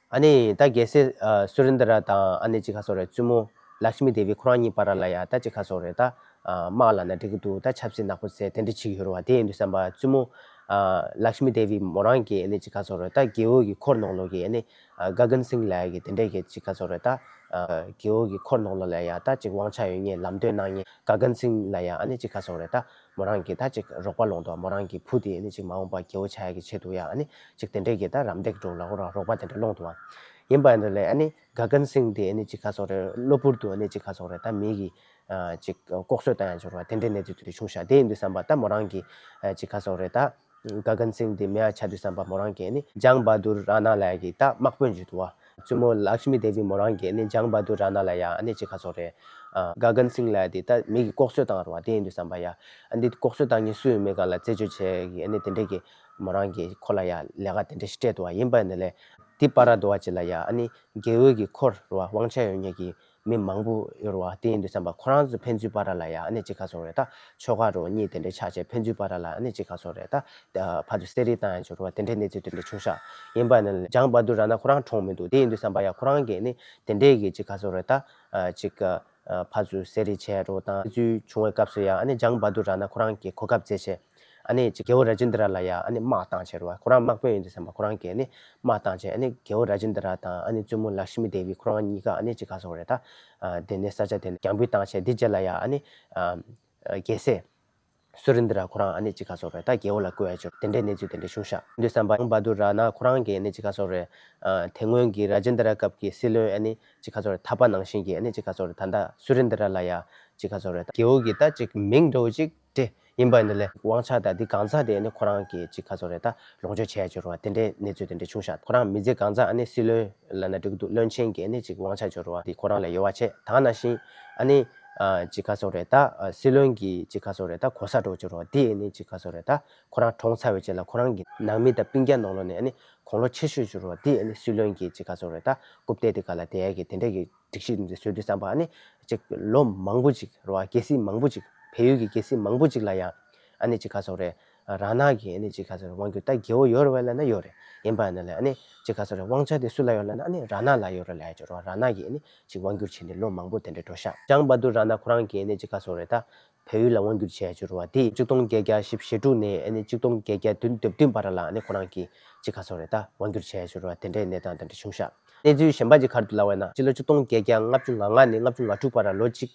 ཨ་ནི་ད་རྒྱལ་སྲས་ཨ་སུ་རིན་དྲ་དང་ཨ་ནི་ཅིག་ག་ཟེར་དགོས་རེད། བཙུན་མོ་ལཀྵྨི་དེ་བི་ཁོ་རང་གཉིས་བར་ལ་ཡ་ད་ཅིག་ག་ཟེར་དགོས་རེད། ད་ཨ་དམག་ལབ་ན་འགྲིག་གི་འདུག་ད་ཆབ་སྲིད་ནག་པོ་བྱས་དེ་འདྲ་བྱེད་ཀྱི་ཡོད་རེད་བ། དེ་ཡིན་དུས་ཙམ་པ་བཙུན་མོ་ཨ་ལཀྵྨི་དེ་བི་མོ་རང་གི་ཨ་ནི་ཅིག་ག་ཟེར་དགོས་རེད། ད་རྒྱལ་པོ་གི་འཁོར་ནང་ལོགས་ཀྱི་ཨ་ནི་ཨ་ག་གན་སིང་ལབ་ཡ་གི་དེ་འདྲ་གི་ཅིག་ག་ཟེར་དགོས་རེད། ད་ཨ་རྒྱལ་པོ་གི་འཁོར་ནང་ལོགས་ལ་ཡ་ད་ཅིག་དབང་ཆ་ཡོད་མཁན་ལམ་སྟོན་གནང་མཁན་ག་གན་སིང་ལ་ཡ་ཨ་ནི་ཅིག་ག་ཟེར་དགོས་རེད། ད་མོ་རང་གིས་ད་ཅིག་རོགས་པ་སློང་འདུག་མོ་རང་གི་བུ་དེ་ཨ་ནི་ཅིག་མ་འོངས་པ་རྒྱལ་པོ་ཆགས་ཡ་གི་ཆེད་དུ་ཡ་ཨ་ནི་ཅིག་དེ་འདྲས་ཀྱི་ད་རམ་འདེགས་འདྲ་བོ་ལབ་དགོས་རེད། རོགས་པ་དེ་འདྲ་སློང་འདུག་བ། ཡིན་པ་ཡིན་ནའི་ཨ་ནི་ག་གན་སིང་དེ་ཨ་ནི་ཅིག་ག་ཟེར་དགོས་རེད། གློ་བུར་དུ་ཨ་ནི་ཅིག་ག་ཟེར་དགོས་རེད། ད་མི་གིས་ཨ་ཅིག་ལྐོག་གསོད་བཏང་ཡ་འབྱོར་བ་དེ་འདྲས་གནས་ཚུལ་དེ་འདྲ་བྱུང་ཤག་དེ་ཡིན་དུས་ཙམ་པ་ད་མོ་རང་གིས་ཨ་ཅིག་ག་ཟེར་དགོས་རེད། ད་ག་གན་སིང་དེ་མེད་པ་ཆགས་དུས་ཙམ་པ་མོ་རང་གིས་ཨ་ནི་ཇང་བྷ་དུར་ར་ན་ལབ་ཡ་གི་ད་དམག་དཔོན་ཅིག་འདུག་བ། བཙུན་མོ་ལཀྵྨི་དེ་བི་མོ་རང་གིས་ཨ་ནི་ཇང་བྷ་དུར་ར་ན་ལ་ཡ་ཨ་ནི་ཅིག་ག་ཟེར་དགོས་རེད། ཨ་ག་གན་སིང་ལབ་ཡ་དེ་ད་མི་གིས་ལྐོག་གསོད་བཏང་རེད་བ། དེ་ཡིན་དུས་ཙམ་པ་ཡ་ཨ་འདི་ལྐོག་གསོད་བཏང་མཁན་སུ་ཡིན་མིན་སྒང་ལ་རྩད་གཅོད་བྱེད་ཡ་གི་ཨ་ནི་དེ་འདྲས་ཀྱི་མོ་རང་གིས་ཁོ་ལ་ཡ་ལས་ཀ་དེ་འདྲས་ཤིག་སྤྲད་འདུག་བ། ཡིན་པ་ཡིན་ནའི་དེ་བར་དུ་བ་ཅིག་ལ་ཡ་ཨ་ནི་རྒྱལ་པོ་གི་འཁོར་རེད་བ། དབང་ཆ་ཡོད་མཁན་གྱི་མི་མང་པོ་ཡོད་རེད་བ། དེ་ཡིན་དུས་ཙམ་པ་ཁོ་རང་ཚོ་ཕན་ཚུན་བར་ལ་ཡ་ཨ་ནི་ཅིག་ག་ཟེར་དགོས་རེད། ད་ཕྱོགས་ཁག་འདྲ་བོ་གཉིས་དེ་འདྲས་ཆགས་བྱས་ཕན་ཚུན་བར་ལ་ཨ་ནི་ཅིག་ག་ཟེར་དགོས་རེད། ད་ཕར་ཚུར་བསད་རེས་བཏང་ཡ་འབྱོར་བ་དེ་འདྲས་གནས་ཚུལ་དེ་འདྲས་བྱུང་ཤག་ཡིན་པ་ཡིན་ནའི་ཇང་བྷ་དུར་ར་ན་ཁོ་རང་གྲོངས་མི་འདུག་དེ་ཡིན་དུས་ཙམ་པ་ཡ་ཁོ་རང་གིས་ཨ་ནི་དེ་འདྲས་ཀྱི་ཅིག་ག་ཟེར་དགོས་རེད། ད་ཅིག་ཕར་ཚུར་བསད་རེས་བྱས་འདྲ་བོ་དང་དེ་ཚོ་བྱུང་བའི་སྐབས་སུ་ཡ་ཨ་ནི་ཇང་བྷ་དུར་ར་ན་ཁོ་རང་གིས་གོ་སྐབས་བཙལ་བྱས་ཨ་ནི་ཅིག་རྒྱལ་པོ་ར་ཇེན་དྲ་ལ་ཡ་ཨ་ནི་དམག་བཏང་བྱས་རེད་བ། ཁོ་རང་དམག་དཔོན་ཡིན་དུས་ཙམ་པ་ཁོ་རང་གིས་ཨ་ནི་དམག་བཏང་བྱས་ཨ་ནི་རྒྱལ་པོ་ར་ཇེན་དྲ་དང་ཨ་ནི་བཙུན་མོ་ལཀྵྨི་དེ་བི་ཁོ་རང་གཉིས་ཀ་ཨ་ནི་ཅིག་ག་ཟེར་དགོས་རེད། ད་དེ་ནས་ས་ཆ་དེ་ནས་རྒྱང་འབུད་བཏང་བྱས་དེ་རྗེས་ལ་ཡ་ཨ་ནི་རྒྱལ་སྲས་སུ་རིན་དྲ་ཁོ་རང་ཨ་ནི་ཅིག་ག་ཟེར་དགོས་རེད། ད་རྒྱལ་པོ་ལ་བསྐོས་ཡ་ཅིག་དེ་འདྲའི་གནས་ཚུལ་དེ་འདྲ་བྱུང་ཤག་དེ་དུས་ཙམ་པ་ཇང་བྷ་དུར་ར་ན་ཁོ་རང་གིས་ཨ་ནི་ཅིག་ག་ཟེར་དགོས་རེད། དེ་སྔོན་གྱི་ར་ཇེན་དྲ་སྐབས་ཀྱི་སྲིད་བློན་ཨ་ནི་ཅིག་ག་ཟེར་དགོས་རེད། འཐབ་པ་ནང་བཞིན་གྱི་ཨ་ནི་ཅིག་ག་ཟེར་དགོས་རེད། ད་ལྟ་སུ་རིན་དྲ་ལ་ཡ་ཅིག་ག་ཟེར་དགོས་རེད། ད་རྒྱལ་པོ་གི་ད་ཅིག་མིང་འདྲ་བོ་ཅིག་སྤྲད། ཡིན་པ་ཡིན་ནའི་དབང་ཆ་དང་འདི་གང་ཟག་དེ་ཨ་ནི་ཁོ་རང་གིས་ཅིག་ག་ཟེར་དགོས་རེད། ད་ལོངས་སྤྱོད་བྱས་ཡ་ཅིག་ཡོད་རེད་བ། དེ་འདྲའི་གནས་ཚུལ་དེ་འདྲ་བྱུང་ཤག་ཁོ་རང་མི་ཚེ་གང་ཟག་ཨ་ནི་སྲིད་བློན་ལབ་ན་འགྲིག་གི་འདུག་བློན་ཆེན་གྱི་ཨ་ནི་ཅིག་དབང་ཆ་ཅིག་ཡོད་རེད་བ། དེ་ཁོ་རང་ལ་ཡོད་པ་བྱས། ད་ནང་བཞིན་ཨ་ནི་ཅིག་ག་ཟེར་དགོས་རེད། ད་སྲིད་བློན་གྱི་ཅིག་ག་ཟེར་དགོས་རེད། ད་གོ་ས་འདྲ་བོ་ཅིག་ཡོད་རེད་བ། དེ་ཨ་ནི་ཅིག་ག་ཟེར་དགོས་རེད། ད་ཁོ་རང་གྲོངས་ཚར་བའི་རྗེས་ལ་ཁོ་རང་གི་ནང་མི་དང་སྤུན་ཀྱག་ནང་ལོགས་ནས་ཨ་ནི་དགུང་ལོ་ཆེ་ཤོས་ཅིག་ཡོད་རེད་བ། དེ་ཨ་ནི་སྲིད་བློན་གྱི་ཅིག་ག་ཟེར་དགོས་རེད། ད་རྐུབ་སྟེགས་དེ་སྒང་ལ་བསྡད་ཡ་གི་དེ་འདྲ་གི་སྒྲིག་གཞི་འདི་བཟོས་དུས་ཙམ་པ་ཨ་ནི་ཅིག་ལོ་མང་པོ་ཅིག་རེད་བ། རྒྱལ་སྲིད་མང་པོ་ཅིག་བལ་ཡུལ་གྱི་རྒྱལ་སྲིད་མང་པོ་ཅིག་ལ་ཡ་ཨ་ནི་ཅིག་ག་ཟེར་དགོས་རེད། ར་ན་གིས་ཨ་ནི་ཅིག་ག་ཟེར་དགོས་རེད། དབང་བསྒྱུར། ད་རྒྱལ་པོ་ཡོད་རེད་བ་ལབ་ན་ཡོད་རེད། ཡིན་པ་ཡིན་ནའི་ཨ་ནི་ཅིག་ག་ཟེར་དགོས་རེད། དབང་ཆ་དེ་སུ་ལ་ཡོད་ལབ་ན་ཨ་ནི་ར་ན་ལ་ཡོད་རེད་ལབ་ཡ་ཅིག་ཡོད་རེད་བ། ར་ན་གིས་ཨ་ནི་ཅིག་དབང་བསྒྱུར་བྱས་ནས་ལོ་མང་པོ་དེ་འདྲ་འགྲོ་ཤག་ཇང་བྷ་དུར་ར་ན་ཁོ་རང་གིས་ཨ་ནི་ཅིག་ག་ཟེར་དགོས་རེད། ད་བལ་ཡུལ་ལ་དབང་བསྒྱུར་བྱས་ཡ་ཅིག་ཡོད་རེད་བ། དེ་ཆིག་སྟོང་བརྒྱད་བརྒྱ་བཞི་བཅུ་ཞེ་དྲུག་ནས་ཨ་ནི་ཆིག་སྟོང་བརྒྱད་བརྒྱ་བདུན་བདུན་བར་ལ་ཨ་ནི་ཁོ་རང་གིས་ཅིག་ག་ཟེར་དགོས་རེད། ད་དབང་བསྒྱུར་བྱས་ཡ་ཅིག་ཡོད་རེད་བ། དེ་འདྲའི་གནས་སྟངས་དེ་འདྲ་བྱུང་ཤག་གནས་ཚུལ་གཞན་པ་ཅིག་ག་རེ་འདུག་ལབ་པ་ཡིན་ན། སྤྱི་ལོ་ཆིག་སྟོང་བརྒྱད་བརྒྱ་ལྔ་བཅུ་ང་ལྔ་ནས་ལྔ་བཅུ་ང་དྲུག་བར་ལ་ལོ་གཅིག་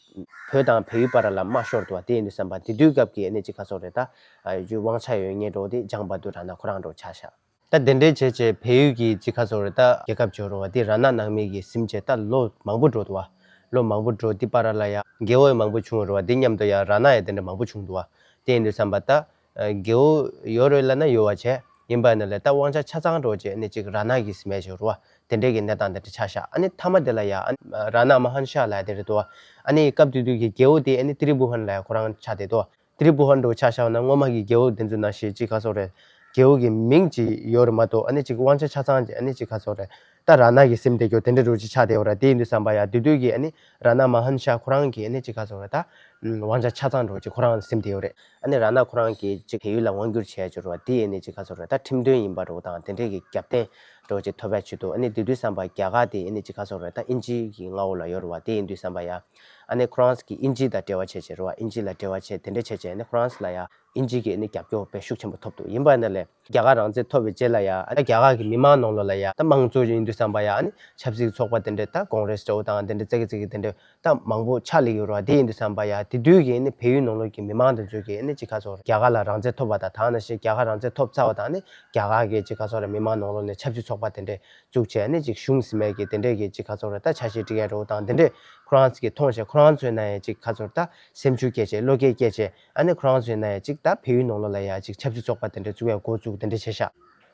བོད་དང་བལ་ཡུལ་བར་ལ་དམག་ཤོར་འདུག་བ། དེ་ཡིན་དུས་ཙམ་པ་དེ་དུས་སྐབས་ཀྱི་ཨ་ནི་ཅིག་ག་ཟེར་དགོས་རེད། ད་ཨ་ཡུལ་དབང་ཆ་ཡོད་མཁན་འདྲ་བོ་དེ་ཇང་བྷ་དུར་ར་ན་ཁོ་རང་འདྲ་བོ་ཆགས་ཤག་ད་དེ་འདྲའི་བྱས་བྱས་བལ་ཡུལ་གྱི་ཅིག་ག་ཟེར་དགོས་རེད། ད་རྒྱལ་ཁབ་ཅིག་ཡོད་རེད་བ། དེ་ར་ན་ནང་མི་གིས་ཟིན་བྱས་ད་ལོ་མང་པོ་འགྲོ་འདུག་བ། ལོ་མང་པོ་འགྲོ་དེ་བར་ལ་ཡ་རྒྱལ་པོ་ཡང་མང་པོ་བྱུང་ཡོད་རེད་བ། དེ་མཉམ་དུ་ཡ་ར་ན་ཡང་དེ་འདྲ་མང་པོ་བྱུང་འདུག་བ། དེ་ཡིན་དུས་ཙམ་པ་ད་ཨ་རྒྱལ་པོ་ཡོད་རེད་ལབ་ན་ཡོད་པ་བྱས། ཡིན་པ་ཡིན་ནའི་ད་དབང་ཆ་ཆ་ཚང་འདྲ་བོ་ཅིག་ཨ་ནི་ཅིག་ར་ན་གིས་ཟིན་པ་ཅིག་ཡོད་རེད་བ། དེ་འདྲའི་གི་གནས་སྟངས་དེ་འདྲ་ཆགས་ཤག་ཨ་ནི་མཐའ་མ་དེ་ལ་ཡ་ཨ་ནི་ར་ན་མ་ཧན་ཤ་ལབ་ཡ་དེ་རེད་འདུག་བ། ཨ་ནི་སྐབས་དེ་དུས་ཀྱི་རྒྱལ་པོ་དེ་ཨ་ནི་ཏི་རི་བྷུ་ཧན་ལབ་ཡ་ཁོ་རང་ཆགས་བསྡད་འདུག་བ། ཏི་རི་བྷུ་ཧན་འདྲ་བོ་ཆ་བཞག་ན་སྔོན་མ་གི་རྒྱལ་པོ་དེ་ཚོ་ནང་བཞིན་ཅིག་ག་ཟེར་དགོས་རེད། རྒྱལ་པོ་གི་མིང་ཅིག་ཡོད་རེད་མ་གཏོགས། ཨ་ནི་ཅིག་དབང་ཆ་ཆ་ཚང་ཅིག་ཨ་ནི་ཅིག་ག་ཟེར་དགོས་རེད། ད་ར་ན་གིས་ཟིན་བསྡད་རྒྱུ་དེ་འདྲ་འདྲ་བོ་ཅིག་ཆགས་བསྡད་ཡོད་རེད། དེ་ཡིན་དུས་ཙམ་པ་ཡ་དེ་དུས་ཀྱི་ཨ་ནི་ར་ན་མ་ཧན་ཤ་ཁོ་རང་གིས་ཨ་ནི་ཅིག་ག་ཟེར་དགོས་རེད། ད་དབང་ཆ་ཆ་ཚང་འདྲ་བོ་ཅིག་ཁོ་རང་ཟིན་བསྡད་ཡོད་རེད། ཨ་ནི་ར་ན་ཁོ་རང་གིས་ཅིག་བལ་ཡུལ་ལ་དབང་བསྒྱུར་བྱས་ཡ་ཅིག་ཡོད་རེད་བ། དེ་ཨ་ནི་ཅིག་ག་ཟེར་དགོས་རེད། ད་ཁྲིམས་དོན་ཡིན་པ་འདྲ་བོ་དང་དེ་འདྲའི་གི་རྒྱབ་རྟེན་འདྲ་བོ་ཅིག་ཐོབ་ཡ་ཆེད་དུ་ཨ་ནི་དེ་དུས་ཙམ་པ་རྒྱ་གར་དེ་ཨ་ནི་ཅིག་ག་ཟེར་དགོས་རེད། ད་དབྱིན་ཇི་གི་མངའ་འོག་ལ་ཡོད་རེད་བ། དེ་ཡིན་དུས་ཙམ་པ་ཡ་ཨ་ནི་ཁོ་རང་གིས་དབྱིན་ཇི་དང་འབྲེལ་བ་བྱས་བྱས་རེད་བ། དབྱིན་ཇི་ལ་འབྲེལ་བ་བྱས་དེ་འདྲ་བྱས་བྱས་ཨ་ནི་ཁོ་རང་ལ་ཡ་དབྱིན་ཇི་གིས་ཨ་ནི་རྒྱབ་སྐྱོར་དཔེ་ཤུགས་ཆེན་པོ་ཐོབ་འདུག་ཡིན་པ་ཡིན་ནའི་རྒྱ་གར་རང་བཙན་ཐོབ་པའི་རྗེས་ལ་ཡ་ཨ་ནི་རྒྱ་གར་གྱི་མི་མང་ནང་ལོགས་ལ་ཡ་ད་དམངས་གཙོ་ཡིན་དུས་ཙམ་པ་ཡ་ཨ་ནི་ཆབ་སྲིད་ཚོགས་པ་དེ་འདྲ་ད་ཀོང་རེས་འདྲ་བོ་དང་དེ་འདྲ་ཙག་གི་ཙིག་གི་དེ་འདྲ་ད་མང་པོ་ཆགས་ལེ་ཡོད་རེད་བ། དེ་ཡིན་དུས་ཙམ་པ་ཡ་དེ་དུས་ཀྱི་ཨ་ནི་བལ་ཡུལ་ནང་ལོགས་ཀྱི་མི་མང་དེ་ཚོ་གིས་ཨ་ནི་ཅིག་ག་ཟེར་དགོས་རེད། རྒྱ་གར་ལ་རང་བཙན་ཐོབ་པ་དང་། ད་ནང་བཞིན་རྒྱ་གར་རང་བཙན་ཐོབ་ཚར་བ་དང་ཨ་ནི་རྒྱ་གར་གྱི་ཅིག་ག་ཟེར་དགོས་རེད། མི་མང་ནང་ལོགས་ནས་ཆབ་སྲིད་ཚོགས་པ་དེ་འདྲ་བཙུགས་བྱས་ཨ་ནི་ཅིག་གཞུང་ཟིན་མེད་ཀྱི་དེ་འདྲས་ཀྱི་ཅིག་ག་ཟེར་དགོས་རེད། ད་འཆར་གཞི་སྒྲིག་ཡ་འདྲ་བོ་དང་དེ་འདྲས་ཁོ་རང་ཚོ་གིས་མཐོང་བྱས་ཁོ་རང་ཚོའི་ནང་ཡང་ཅིག་ག་ཟེར་དགོས་རེད། ད་སེམས་ཤུགས་སྐྱེད་བྱས་བློ་སྐྱེད་སྐྱེད་བྱས་ཨ་ནི་ཁོ་རང་ཚོའི་ནང་ཡང་ཅིག་ད་བལ་ཡུལ་ནང་ལོགས་ལ་ཡ་ཅིག་ཆབ་སྲིད་ཚོགས་པ་དེ་འདྲས་བཙུགས་ཡ་འགོ་བཙུགས་དེ་འདྲས་བྱས་ཤག་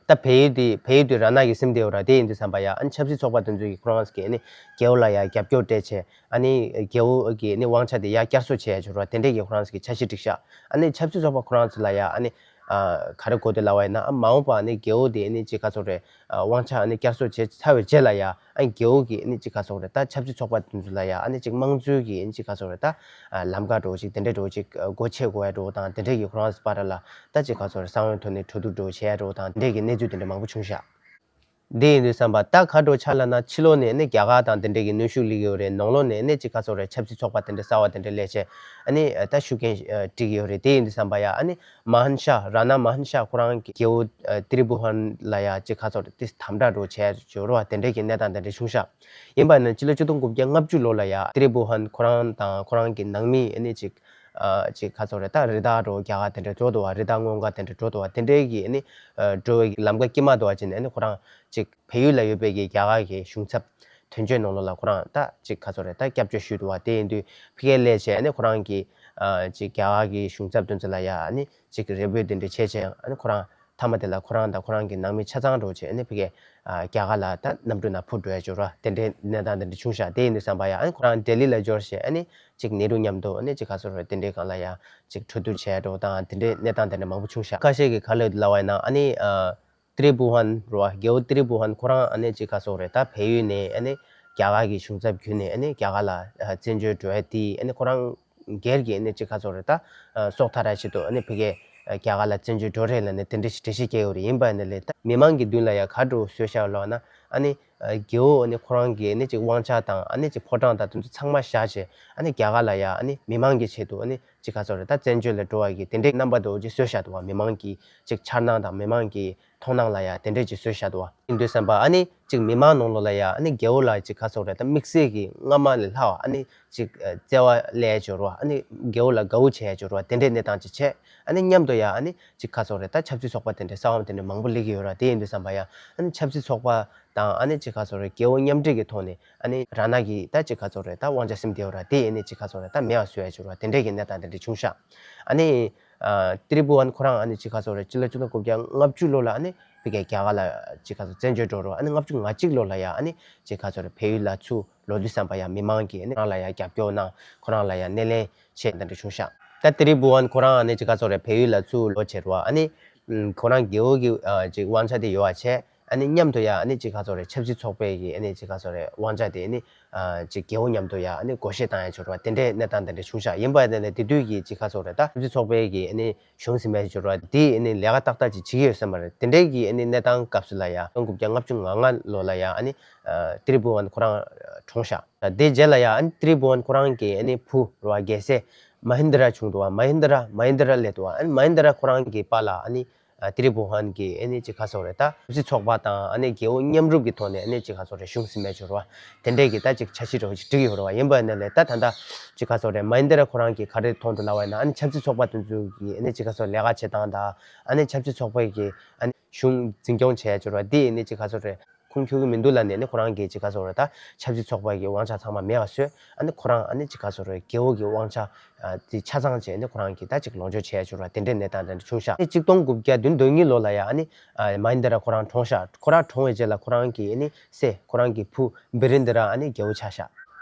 ད་བལ་ཡུལ་དེ་བལ་ཡུལ་དེ་ར་ནག་གིས་ཟིན་བསྡད་ཡོད་ར། དེ་ཡིན་དུས་ཙམ་པ་ཡ་ཨ་ནི་ཆབ་སྲིད་ཚོགས་པ་དེ་ཚོ་གིས་ཁོ་རང་གི་ཨ་ནི་རྒྱལ་པོ་ལ་ཡ་རྒྱབ་སྐྱོར་སྤྲད་བྱས། ཨ་ནི་རྒྱལ་པོ་གི་ཨ་ནི་དབང་ཆ་དེ་ཡ་བསྐྱར་གསོ་བྱས་ཡ་ཅིག་ར། དེ་འདྲས་ཀྱི་ཁོ་རང་ཚོ་གི་འཆར་གཞི་བསྒྲིགས་ཤག་ཨ་ནི་ཆབ་སྲིད་ཚོགས་པ་ཁོ་རང་ཚོ་ལ་ཡ་ཨ་ནི་ཨ་ག་རེ་དགོས་འདུག་ལབ་པ་ཡིན་ན། ཨ་མ་འོངས་པ་ཨ་ནི་རྒྱལ་པོ་དེ་ཨ་ནི་ཅིག་ག་ཚོད་རེད། ཨ་དབང་ཆ་ཨ་ནི་བསྐྱར་གསོ་བྱས་ཚར་བའི་རྗེས་ལ་ཡ་ཨ་ནི་རྒྱལ་པོ་གི་ཨ་ནི་ཅིག་ག་ཚོད་རེད། ད་ཆབ་སྲིད་ཚོགས་པ་དེ་ཚོ་ལ་ཡ་ཨ་ནི་ཅིག་དམངས་གཙོའི་གི་ཨ་ནི་ཅིག་ག་ཚོད་རེད། ད་ཨ་ལམ་ཁ་འདྲ་བོ་ཅིག་དེ་འདྲས་འདྲ་བོ་ཅིག་སྒོ་ཕྱེ་དགོས་ཡ་འདྲ་བོ་དང་། དེ་འདྲས་ཀྱི་ཁོ་རང་ཚོ་བར་ལ་ད་ཅིག་ག་ཚོད་རེད། གསང་བའི་ཐོག་ནས་གྲོས་བསྡུར་འདྲ་བོ་བྱས་ཡ་འདྲ་བོ་དང་། དེ་འདྲས་ཀྱི་གནས་ཚུལ་དེ་འདྲས་མང་པོ་བྱུང་ཤག་འདི་ཡིན་དུས་ཙམ་པ་ད་ག་འདྲ་ཆགས་ལབ་ན། ཕྱི་ལོགས་ནས་ནི་རྒྱ་གར་དང་དེ་འདྲས་ཀྱི་གནོན་ཤུགས་སླེབས་ཀྱི་ཡོད་རེད། ནང་ལོགས་ནས་ནི་ཅིག་ག་ཚོད་རེད། ཆབ་སྲིད་ཚོགས་པ་དེ་འདྲས་གསར་པ་དེ་འདྲས་སླེབས་བྱས་ཨ་ནི་ད་ཤུགས་རྐྱེན་སྒྲིག་གི་ཡོད་རེད། དེ་ཡིན་དུས་ཙམ་པ་ཡ་ཨ་ནི་མ་ཧན་ཤ། ར་ན་མ་ཧན་ཤ་ཁོ་རང་གི་རྒྱལ་པོ་ཏི་རི་བྷུ་ཧན་ལ་ཡ་ཅིག་ག་ཚོད་རེད། དེ་དམ་དྲག་འདྲ་བྱས་ཡོད་རེད་བ། དེ་འདྲས་ཀྱི་གནས་སྟངས་དེ་འདྲས་བྱུང་ཤག་ཡིན་པ་ན་ཕྱི་ལོ་ཆིག་སྟོང་དགུ་བརྒྱ་ལྔ་བཅུ་ལོ་ལ་ཡ་ཏི་རི་བྷུ་ཧན་ཁོ་རང་དང་ཁོ་རང་གི་ནང་མི་ཨ་ནི་ཅིག་ཨ་ཅིག་ག་ཚོད་རེད། ད་རི་དྭགས་འདྲ་བོ་རྒྱག་ག་དེ་འདྲ་འགྲོ་འདུག་བ། རི་དྭགས་རྔོན་ག་དེ་འདྲ་འགྲོ་འདུག་བ། དེ་འདྲའི་གི་ཨ་ནི་ཨ་འགྲོ་བའི་ལམ་ཁ་དཀྱིལ་མ་འདྲ་བོ་ཅིག་ནས་ཨ་ནི་ཁོ་རང་ཅིག་བལ་ཡུལ་ལ་ཡོད་པའི་གི་རྒྱ་གར་གི་གཞུང་ཚབ་དོན་གཅོད་ནང་ལོགས་ལ་ཁོ་རང་ད་ཅིག་ག་ཚོད་རེད། ད་སྐྱབས་བཅོལ་ཞུས་འདུག་བ། དེ་ཡིན་དུས་ཕ་གིར་སླེབས་བྱས་ཨ་ནི་ཁོ་རང་གི་ཨ་ཅིག་རྒྱ་གར་གི་གཞུང་ཚབ་དེ་ཚོ་ལ་ཡ་ཨ་ནི་ཅིག་རེ་འབོད་དེ་འདྲ་བྱས་བྱས་ཨ་ནི་ཁོ་རང་མཐའ་མ་དེ་ལ་ཁོ་རང་དང་ཁོ་རང་གི་ནང་མི་ཆ་ཚང་འདྲ་བོ་བྱས་ཨ་ནི་ཕ་གིར་ཨ་རྒྱ་གར་ལ་ད་གནམ་གྲུ་ནང་འཕུར་འགྲོ་ཡ་ཅིག་ཡོད་རེད་བ། དེ་འདྲའི་གནས་སྟངས་དེ་འདྲ་བྱུང་ཤག་དེ་ཡིན་དུས་ཙམ་པ་ཡ་ཨ་ནི་ཁོ་རང་ལྡི་ལི་ལ་འབྱོར་བྱས་ཨ་ནི་ཅིག་ནེ་རུ་མཉམ་དུ་ཨ་ནི་ཅིག་ག་ཚོད་རེད། དེ་འདྲའི་སྒང་ལ་ཡ་ཅིག་གྲོས་བསྡུར་བྱས་འདྲ་བོ་དང་། དེ་འདྲའི་གནས་སྟངས་དེ་འདྲ་མང་པོ་བྱུང་ཤག་ཁ་ཤས་ཀྱིས་ག་རེ་ལབ་པ་ཡིན་ན། ཨ་ནི་ཨ་ཏི་རི་བྷུ་ཧན་རེད་བ། རྒྱལ་པོ་ཏི་རི་བྷུ་ཧན་ཁོ་རང་ཨ་ནི་ཅིག་ག་ཚོད་རེད། ད་བལ་ཡུལ་ནས་ཨ་ནི་རྒྱ་གར་གྱི་གཞུང་ཚབ་བརྒྱུད་ནས་ཨ་ནི་རྒྱ་གར་ལ་ཨ་བཙན་བྱོལ་འགྲོ་ཡ་དེ་ཨ་ནི་ཁོ་རང་སྒེར་གྱི་ཨ་ནི་ཅིག་ག་ཚོད་རེད། ད་ཨ་སྲོག་ཐར་ཡ་ཆེད་དུ་ཨ་ནི་ཕ་གིར་ཨ་རྒྱ་གར་ལ་བཙན་བྱོལ་འགྲོ་རེད་ལབ་ནས་དེ་འདྲ་ཞིག་འགྲེལ་བཤད་བསྐྱལ་ཡོད་རེད། ཡིན་པ་ཡིན་ན་ལས་ད་མི་མང་གི་མདུན་ལ་ཡ་ག་འདྲ་བཟོས་ཤག་ལབ་ན། ཨ་ནི་ཨ་རྒྱལ་པོ་ཨ་ནི་ཁོ་རང་གི་ཨ་ནི་ཅིག་དབང་ཆ་དང་ཨ་ནི་ཅིག་ཕོ་བྲང་དང་དེ་ཚོ་ཚང་མ་བཞག་བྱས་ཨ་ནི་རྒྱ་གར་ལ་ཡ་ཨ་ནི་མི་མང་གི་ཆེད་དུ་ཨ་ནི་ཅིག་ག་ཚོད་རེད། ད་བཙན་བྱོལ་ལ་འགྲོ་བ་གི་དེ་འདྲའི་རྣམ་པ་འདྲ་བོ་ཅིག་བཟོས་བཞག་འདུག་བ། མི་མང་གི་ཅིག་འཆར་སྣང་དང་མི་མང་གི་མཐོང་སྣང་ལ་ཡ་དེ་འདྲས་ཅིག་བཟོས་བཞག་འདུག་བ། ཡིན་དུས་ཙམ་པ་ཨ་ནི་ཅིག་མི་མང་ནང་ལོགས་ལ་ཡ་ཨ་ནི་རྒྱལ་པོ་ལ་ཅིག་ག་ཚོད་རེད། ད་དམིགས་བསལ་གྱི་སྔ་མ་ལས་ལྷག་པ་ཨ་ནི་ཅིག་ཨ་བརྩེ་བ་སླེབས་ཡ་ཅིག་ཡོད་རེད་བ། ཨ་ནི་རྒྱལ་པོ་ལ་དགའ་པོ་བྱེད་ཡ་ཅིག་ཡོད་རེད་བ། དེ་འདྲའི་གནས་སྟངས་ཅིག་བྱས། ཨ་ནི་མཉམ་དུ་ཡ་ཨ་ནི་ཅིག་ག་ཚོད་རེད། ད་ཆབ་སྲིད་ཚོགས་པ་དེ་འདྲའི་གསར་པ་དེ་འདྲ་མང་པོ་སླེབས་ཀྱི་ཡོད་རེད་བ། དེ་ཡིན་དུས་ཙམ་པ་ཡ་ཨ་ནི་ཆབ་སྲིད་ཚོགས་པ་དང་ཨ་ནི་ཅིག་ག་ཚོད་རེད། རྒྱལ་པོ་མཉམ་འབྲེལ་གྱི་ཐོག་ནས་ཨ་ནི་ར་ནག་གིས་ད་ཅིག་ག་ཚོད་རེད། ད་དབང་ཆ་ཟིན་བསྡད་ཡོད་རེད་བ། དེ་ཨ་ནི་ཅིག་ག་ཚོད་རེད། ད་མེད་པ་བཟོ་ཡ་ཅིག་ཡོད་རེད་བ། དེ་འདྲའི་གི་གནས་སྟངས་དེ་འདྲ་བྱུང་ཤག་ཨ་ནི་ཨ་ཏི་རི་བྷུ་ཝན་ཁོ་རང་ཨ་ནི་ཅིག་ག་ཚོད་རེད། སྤྱི་ལོ་ཆིག་སྟོང་དགུ་བརྒྱ་ལྔ་བཅུ་ལོ་ལ་ཨ་ནི་ཕ་གིར་རྒྱ་གར་ལ་ཅིག་ག་ཚོད་བཙན་བྱོལ་འགྲོ་རེད་བ། ཨ་ནི་ལྔ་བཅུ་ང་གཅིག་ལོ་ལ་ཡ་ཨ་ནི་ཅིག་ག་ཚོད་རེད། བལ་ཡུལ་ལ་ཚུར་ལོག་དུས་ཙམ་པ་ཡ་མི་མང་གིས་ཨ་ནི་ཁོ་རང་ལ་ཡ་རྒྱབ་སྐྱོར་གནང་། ཁོ་རང་ལ་ཡ་སྣེ་ལེན་བྱས་དེ་འདྲ་བྱུང་ཤག་ད་ཏི་རི་བྷུ་ཝན་ཁོ་རང་ཨ་ནི་ཅིག་ག་ཚོད་རེད། བལ་ཡུལ་ལ་ཚུར་ལོག་བྱས་རེད་བ། ཨ་ནི་ཨམ་ཁོ་རང་རྒྱལ་པོ་གི་ཨ་ཅིག་དབང་ཆ་དེ་ཡོད་པ་བྱས། ཨ་ནི་མཉམ་དུ་ཡ་ཨ་ནི་ཅིག་ག་ཚོད་རེད། ཆབ་སྲིད་ཚོགས་པའི་གི་ཨ་ནི་ཅིག་ག་ཚོད་རེད། དབང་ཆ་དེ་ཨ་ནི་ཨ་ཅིག་རྒྱལ་པོ་མཉམ་དུ་ཡ་ཨ་ནི་བགོ་བཤའ་བཏང་ཡ་ཅིག་ཡོད་རེད་བ། དེ་འདྲའི་གནས་སྟངས་དེ་འདྲ་བྱུང་ཤག་ཡིན་པ་ཡིན་ནའི་དེ་དུས་ཀྱི་ཅིག་ག་ཚོད་རེད། ད་ཆབ་སྲིད་ཚོགས་པའི་གི་ཨ་ནི་གཞུང་ཟིན་པ་ཞིག་ཡོད་རེད་བ། དེས་ཨ་ནི་ལས་ཀ་ཏག་ཏག་ཅིག་བྱེད་ཀྱི་ཡོད་ས་མ་རེད། དེ་འདྲའི་གི་ཨ་ནི་གནས་སྟངས་སྐབས་སུ་ལ་ཡ་སྟོང་དགུ་བརྒྱ་ལྔ་བཅུ་ང་ལྔ་ལོ་ལ་ཡ་ཨ་ནི་ཨ་ཏི་རི་བྷུ་ཝན་ཁོ་རང་ཨ་གྲོངས་ཤག་ད་དེ་རྗེས་ལ་ཡ་ཨ་ནི་ཏི་རི་བྷུ་ཝན་ཁོ་རང་གི་ཨ་ནི་བུ་རེད་བ། རྒྱལ་སྲས་མ་ཧིན་དི་ར་བྱུང་འདུག་བ། མ་ཧིན་དི་ར་མ་ཧིན་དི་ར་སླེབས་འདུག་བ། ཨ་ནི་མ་ཧིན་དི་ར་ཁོ་རང་གི་པཱ་ལགས་ཨ་ནི་ཨ་ཏི་རི་བྷུ་ཝན་གྱིས་ཨ་ནི་ཅིག་ག་ཚོད་རེད། ད་ཆབ་སྲིད་ཚོགས་པ་དང་ཨ་ནི་རྒྱལ་པོ་མཉམ་རུབ་ཀྱི་ཐོག་ནས་ཨ་ནི་ཅིག་ག་ཚོད་རེད། གཞུང་ཟིན་པ་ཅིག་ཡོད་རེད་བ། དེ་འདྲས་ཀྱི་ད་ཅིག་འཆར་གཞི་འདྲ་བོ་ཅིག་བསྒྲིགས་ཡོད་རེད་བ། ཡིན་པ་ཡིན་ནའི་ད་ད་ལྟ་ཅིག་ག་ཚོད་རེད། མ་ཧིན་དི་ར་ཁོ་རང་གིས་ག་རེ་མཐོང་འདུག་ལབ་པ་ཡིན་ན། ཨ་ནི་ཆབ་སྲིད་ཚོགས་པ་དེ་ཚོ་གིས་ཨ་ནི་ཅིག་ག་ཚོད་ལས་ཀ་བྱེད་སྟངས་དང་། ཨ་ནི་ཆབ་སྲིད་ཚོགས་པ་གིས་ཨ་ནི་གཞུང་འཛིན་སྐྱོང་བྱས་ཡ་ཅིག་ཡོད་རེད་བ། དེ་ཨ་ནི་ཅིག་ག་ཚོད་རེད། ཁུངས་འཁྱོལ་གྱི་མི་འདུག་ལབ་ནས་ནི་ཁོ་རང་གིས་ཅིག་ག་ཚོད་རེད། ད་ཆབ་སྲིད་ཚོགས་པ་གི་དབང་ཆ་ཚང་མ་མེད་པ་བཟོས། ཨ་ནི་ཁོ་རང་ཨ་ནི་ཅིག་ག་ཚོད་རེད། རྒྱལ་པོ་གི་དབང་ཆ་ཨ་དེ་ཆ་ཚང་བྱས་ནི་ཁོ་རང་གིས་ད་ཅིག་ལོངས་སྤྱོད་བྱས་ཡ་ཅིག་ཡོད་རེད་བ། དེ་འདྲའི་གནས་སྟངས་དེ་འདྲ་བྱུང་ཤག་ཨ་ནི་ཆིག་སྟོང་དགུ་བརྒྱ་བདུན་དོན་གཉིས་ལོ་ལ་ཡ་ཨ་ནི་ཨ་མ་ཧིན་དི་ར་ཁོ་རང་གྲོངས་ཤག་ཁོ་རང་གྲོངས་པའི་རྗེས་ལ་ཁོ་རང་གི་ཨ་ནི་སྲས་ཁོ་རང་གི་བུ་བི་རིན་དི་ར་ཨ་ནི་རྒྱལ་པོ་ཆགས་ཤག་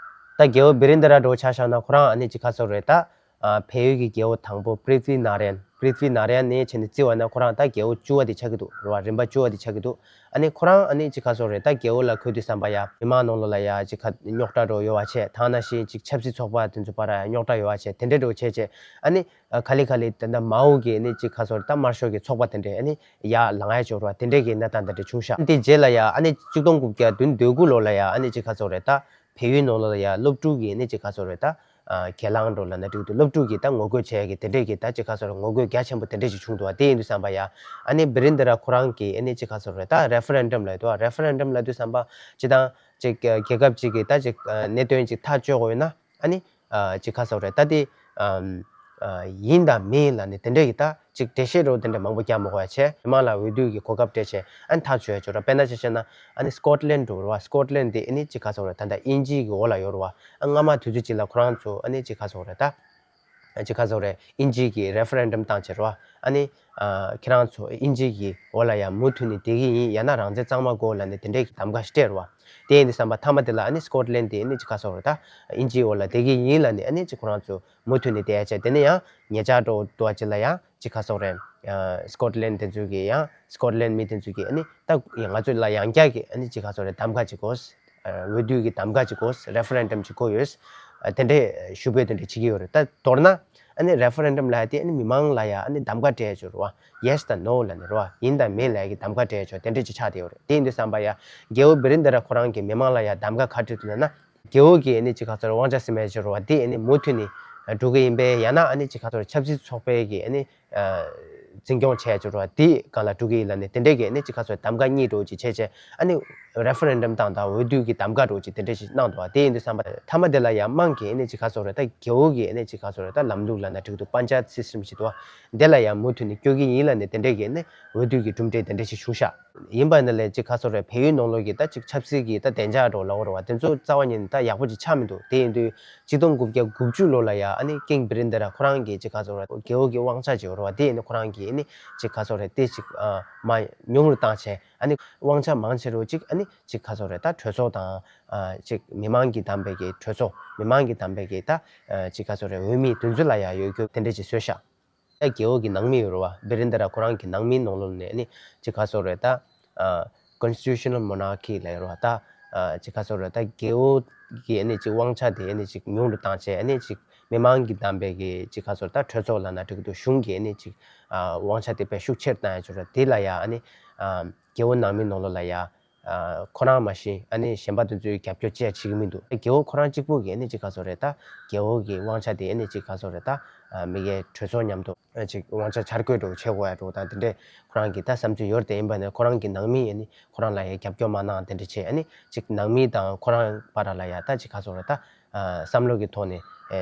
ད་རྒྱལ་པོ་བི་རིན་དི་ར་འདྲ་བོ་ཆགས་ཤག་ན་ཁོ་རང་ཨ་ནི་ཅིག་ག་ཚོད་རེད། ད་ཨ་བལ་ཡུལ་གྱི་རྒྱལ་པོ་དང་པོ་པྲིཐ་ཝི་ནཱ་ར་ཡན། པྲིཐ་ཝི་ནཱ་ར་ཡན་ནས་བྱས་ནས་བརྩི་བ་ན་ཁོ་རང་ད་རྒྱལ་པོ་བཅུ་པ་དེ་ཆགས་ཀྱི་འདུག་རེད་བ། རིམ་པ་བཅུ་པ་དེ་ཆགས་ཀྱི་འདུག་ཨ་ནི་ཁོ་རང་ཨ་ནི་ཅིག་ག་ཚོད་རེད། ད་རྒྱལ་པོ་ལ་འཁོད་དུས་ཙམ་པ་ཡ་མི་མང་ནང་ལོགས་ལ་ཡ་ཅིག་ག་རྙོག་དྲ་འདྲ་བོ་ཡོད་པ་བྱས། ད་ནང་བཞིན་ཅིག་ཆབ་སྲིད་ཚོགས་པ་དེ་ཚོ་བར་ཡ་རྙོག་དྲ་ཡོད་པ་བྱས། དེ་འདྲ་འདྲ་བོ་བྱས་བྱས་ཨ་ནི་ཨ་ག་ལེ་ག་ལེ་ད་ལྟ་མའོ་གི་ཨ་ནི་ཅིག་ག་ཚོད་རེད། ད་དམར་ཤོག་གི་ཚོགས་པ་དེ་འདྲས་ཨ་ནི་ཡར་ལངས་ཡ་ཅིག་ཡོད་རེད་བ། དེ་འདྲས་ཀྱི་གནས་སྟངས་དེ་འདྲ་བྱུང་ཤག་དེ་རྗེས་ལ་ཡ་ཨ་ནི་ཆིག་སྟོང་དགུ་བརྒྱ་བདུན་དོན་དགུ་ལོ་ལ་ཡ་ཨ་ནི་ཅིག་ག་ཚོད་རེད། ད་བལ་ཡུལ་ནང་ལོགས་ལ་ཡ་སློབ་ཕྲུག་གི་ཨ་ནི་ཅིག་ག་ཚོད་རེད། ད་ཨ་གྱེན་ལངས་འདྲ་བོ་ལབ་ན་འགྲིག་འདུག་སློབ་ཕྲུག་གིས་ད་ངོ་རྒོལ་བྱས་ཀྱི་དེ་འདྲས་ཀྱི་ད་ཅིག་ག་ཚོད་རེད། ངོ་རྒོལ་རྒྱ་ཆེན་པོ་དེ་འདྲས་ཅིག་བྱུང་འདུག་བ། དེ་ཡིན་དུས་ཙམ་པ་ཡ་ཨ་ནི་བི་རིན་དི་ར་ཁོ་རང་གིས་ཨ་ནི་ཅིག་ག་ཚོད་རེད། ད་རེ་ཕ་རན་ཌམ་ལབ་འདུག་བ། རེ་ཕ་རན་ཌམ་ལབ་དུས་ཙམ་པ་སྤྱིར་བཏང་ཅིག་ཨ་རྒྱལ་ཁབ་ཅིག་གི་ད་ཅིག་ཨ་གནད་དོན་ཅིག་ཐག་གཅོད་དགོས་ཡོད་ན། ཨ་ནི་ཨ་ཅིག་ག་ཚོད་རེད། ད་དེ་ཨམ་ཨ་ཡིན་དང་མིན་ལབ་ནས་དེ་འདྲས་ཀྱི་ད་ཅིག་འགྲེལ་བཤད་འདྲ་བོ་དེ་འདྲས་མང་པོ་རྒྱག་མ་དགོས་པ་བྱས། མི་མང་ལ་འོས་བསྡུ་གི་གོ་སྐབས་སྤྲད་བྱས་ཨ་ནི་ཐག་གཅོད་ཡ་ཅིག་ཡོད་རེད། དཔེར་ན་ཆ་བཞག་ན་ཨ་ནི་སི་ཀོཊ་ལན་འདྲ་བོ་རེད་བ། སི་ཀོཊ་ལན་དེ་ཨ་ནི་ཅིག་ག་ཚོད་རེད། ད་ལྟ་དབྱིན་ཇི་གི་འོག་ལ་ཡོད་རེད་བ། ཨ་སྔ་མ་དུས་ཚོད་ཅིག་ལ་ཁོ་རང་ཚོ་ཨ་ནི་ཅིག་ག་ཚོད་རེད། ད་ ཅིག་ག་ཟེར་དགོས་རེད། དབྱིན་ཇི་གི་རེ་ཕ་རན་ཌམ་བཏང་བྱས་རེད་བ། ཨ་ནི་ཨ་ཁྱེད་རང་ཚོ་དབྱིན་ཇི་གི་འོག་ལ་ཡ་མུ་མཐུད་ནས་བསྡད་ཀྱི་ཡིན། ཡང་ན་རང་བཙན་གཙང་མ་དགོས་ལབ་ནས་དེ་འདྲའི་གི་གདམ་ག་ཞིག་སྤྲད་རེད་བ། དེ་ཡིན་དུས་ཙམ་པ་མཐའ་མ་དེ་ལ་ཨ་ནི་སི་ཀོཊ་ལན་དེ་ཨ་ནི་ཅིག་ག་ཟེར་དགོས་རེད། ད་དབྱིན་ཇིའི་འོག་ལ་བསྡད་ཀྱི་ཡིན་ལབ་ནས་ཨ་ནི་ཅིག་ཁོ་རང་ཚོ་མུ་མཐུད་ནས་བསྡད་ཡ་བྱས། དེ་ནས་ཡང་ཉེ་ཆར་འགྲོ་འདུག་བ་ཅིག་ལ་ཡང་ཅིག་ག་ཟེར་དགོས་རེད། ཨ་སི་ཀོཊ་ལན་དེ་ཚོ་གི་ཡང་སི་ཀོཊ་ལན་མི་དེ་ཚོ་གི་ཨ་ནི་ད་ང་ཚོ་ལ་ཡང་བསྐྱར་གི་ཨ་ནི་ཅིག་ག་ཟེར་དགོས་རེད། གདམ་ག་ཅིག་དགོས། འོས་བསྡུ་གི་གདམ་ག་ཅིག་དགོས། རེ་ཕ་རན་ཌམ་ཅིག་དགོས་ཡོད། དེ་འདྲས་ཞུ་འབོད་དེ་འདྲས་བྱེད་ཀྱི་ཡོད་རེད། ད་མདོར་ན་ཨ་ནི་རེ་ཕ་རན་ཌམ་ལབ་ཡ་དེ་ཨ་ནི་མི་མང་ལ་ཡ་ཨ་ནི་གདམ་ག་སྤྲད་ཡ་ཅིག་རེད་བ། ཡེ་སི་དང་ནོ་ལབ་ནས་རེད་བ། ཡིན་དང་མིན་ལབ་ཡ་གི་གདམ་ག་སྤྲད་ཡ་ཅིག་དེ་འདྲས་ཅིག་ཆགས་བསྡད་ཡོད་རེད། དེ་ཡིན་དུས་ཙམ་པ་ཡ་རྒྱལ་པོ་བི་རེན་དྲ་ཁོ་རང་གིས་མི་མང་ལ་ཡ་གདམ་ག་ག་རེ་སྤྲད་འདུག་ལབ་ན། རྒྱལ་པོ་གིས་ཨ་ནི་ཅིག་ག་ཟེར་དབང་ཆ་ཟིན་པ་ཅིག་རེད་བ། དེ་ཨ་ནི་མུ་མཐུད་ནས་འགྲོ་གི་ཡིན་པས། ཡང་ན་ཨ་ནི་ཅིག་ག་ཟེར་ཆབ་སྲིད་ཚོགས་པའི་གི་ཨ་ནི་འཛིན་སྐྱོང་བྱས་ཅིག་རེད་བ། དེ་སྒང་ལ་འགྲོ་གི་ཡིན་ལབ་ནས་དེ་འདྲས་གི་ཨ་ནི་ཅིག་ག་ཟེར་གདམ་ག་གཉིས་འདྲ་བོ་ཅིག་བྱས་བྱས། ཨ་ནི་རེ་ཕ་རན་ཌམ་བཏང་དང་འོས་བསྡུ་གི་གདམ་ག་འདྲ་བོ་ཅིག་དེ་འདྲས་ཅིག་གནང་འདུག་བ། དེ་ཡིན་དུས་ཙམ་པ་མཐའ་མ་དེ་ལ་ཡ་དམངས་ཀྱིས་ཨ་ནི་ཅིག་ག་ཟེར་དགོས་རེད། ད་རྒྱལ་པོ་གིས་ཨ་ནི་ཅིག་ག་ཟེར་དགོས་རེད། ད་ལམ་ལུགས་ལབ་ན་འགྲིག་འདུག་པན་ཅ་ཡེད་སི་སི་ཊམ་ཅིག་འདུག་བ། དེ་ལ་ཡ་མུ་མཐུད་ནས་སྐྱོད་ཀྱི་ཡིན་ལབ་ནས་དེ་འདྲས་གི་ཨ་ནི་འོས་བསྡུ་གི་གྲུབ་འབྲས་དེ་འདྲས་ཅིག་བྱུང་ཤག་ཡིན་པ་ཡིན་ན་ལས་ཅིག་ག་ཟེར་དགོས་རེད། བལ་ཡུལ་ནང་ལོགས་ཀྱི་ད་ཅིག་ཆབ་སྲིད་ཀྱི་ད་བདེ་འཇགས་འདྲ་བོ་ལབ་དགོས་རེད་བ། དེ་ཚོ་རྩ་བ་ཉིད་ནས་ད་ཡག་པོ་ཅིག་ཆགས་མི་འདུག་དེ་ཡིན་དུས་གཅིག་སྟོང་དགུ་བརྒྱ་དགུ་བཅུ་ལོ་ལ་ཡ་ཨ་ནི་ཀིང་བི་རེན་དྲ་ཁོ་རང་གིས་ཅིག་ག་ཟེར་དགོས་རེད། རྒྱལ་པོ་གི་དབང་ཆ་ཅིག་ཡོད་རེད་བ། དེ་ཡིན་དུས་ཁོ་རང་གིས་ཨ་ནི་ཅིག་ག་ཟེར་དགོས་རེད། དེ་ཅིག་ཨ་མར་ཉུང་རུ་བཏང་བྱས། ཨ་ནི་དབང་ཆ་མང་ཆེ་རུ་ཅིག་ཨ་ནི་ཅིག་ག་ཟེར་དགོས་རེད། ད་གྲོས་ཚོགས་དང་ཨ་ཅིག་མི་མང་གིས་བདམས་པའི་གི་གྲོས་ཚོགས། མི་མང་གིས་བདམས་པའི་གི་ད་ཨ་ཅིག་ག་ཟེར་དགོས་རེད། འོས་མི་དེ་ཚོ་ལ་ཡ་ཡོད་རྒྱུ་དེ་འདྲས་ཅིག་བཟོས་ཤག་ད་རྒྱལ་པོ་གི་ནང་མི་ཡོད་རེད་བ། བི་རེན་དྲ་ཁོ་རང་གི་ནང་མིའི་ནང་ལོགས་ནས་ནི་ཅིག་ག་ཟེར་དགོས་རེད། ད་ཨ་ཀོན་སི་ཊི་ཊུ་ཤ་ནལ་མོ་ནར་ཁི་ལབ་ཡོད་རེད་བ། ད་ཨ་ཅིག་ག་ཟེར་དགོས་རེད། ད་རྒྱལ་པོ་གི་ནི་ཅིག་དབང་ཆ་དེ་ནི་ཅིག་ཉུང་རུ་བཏང་བྱས། ནི་ཅིག་མི་མང་གིས་བདམས་པའི་གི་ཅིག་ག་ཟེར་དགོས་རེད། ད་གྲོས་ཚོགས་ལབ་ན་འགྲིག་གི་འདུག་གཞུང་གི་ནི་ཅིག་ཨ་དབང་ཆ་དེ་དཔེ་ཤུགས་ཆེར་བཏང་ཡ་ཅིག་རེད། དེ་ལ་ཡ་ཨ་ནི་ཨ་རྒྱལ་པོ་ནང་མིའི་ནང་ལོགས་ལ་ཡ། ཨ་ཁོ་རང་མ་གཞི་ཨ་ནི་གཞན་པ་དེ་ཚོས་རྒྱབ་སྐྱོར་ཅི་ཡང་བྱེད་ཀྱི་མི་འདུག་རྒྱལ་པོ་ཁོ་རང་གཅིག་པུ་གིས་ཨ་ནི་ཅིག་ག་ཟེར་དགོས་རེད། ད་རྒྱལ་པོ་གི་དབང་ཆ་དེ་ཨ་ནི་ཅིག་ག་ཟེར་དགོས་རེད། ད་ཨ་མི་སྒེར་གྲོས་ཚོགས་མཉམ་དུ་ཨ་ཅིག་དབང་ཆ་འཆར་འགོད་འདྲ་བོ་བྱེད་དགོས་ཡ་འདྲ་བོ་དང་དེ་འདྲས་ཁོ་རང་གི་ད་བསམ་ཚུལ་ཡོད་རེད། དེ་ཡིན་པ་ནི་ཁོ་རང་གི་ནང་མིས་ཨ་ནི་ཁོ་རང་ལ་ཡ་རྒྱབ་སྐྱོར་མ་གནང་། དེ་འདྲས་བྱས། ཨ་ནི་ཅིག་ནང་མི་དང་ཁོ་རང་བར་ལ་ཡ་ད་ཅིག་ག་ཟེར་དགོས་རེད། ད་ཨ་བསམ་བློ་གི་ཐོག་ནས་ཨ་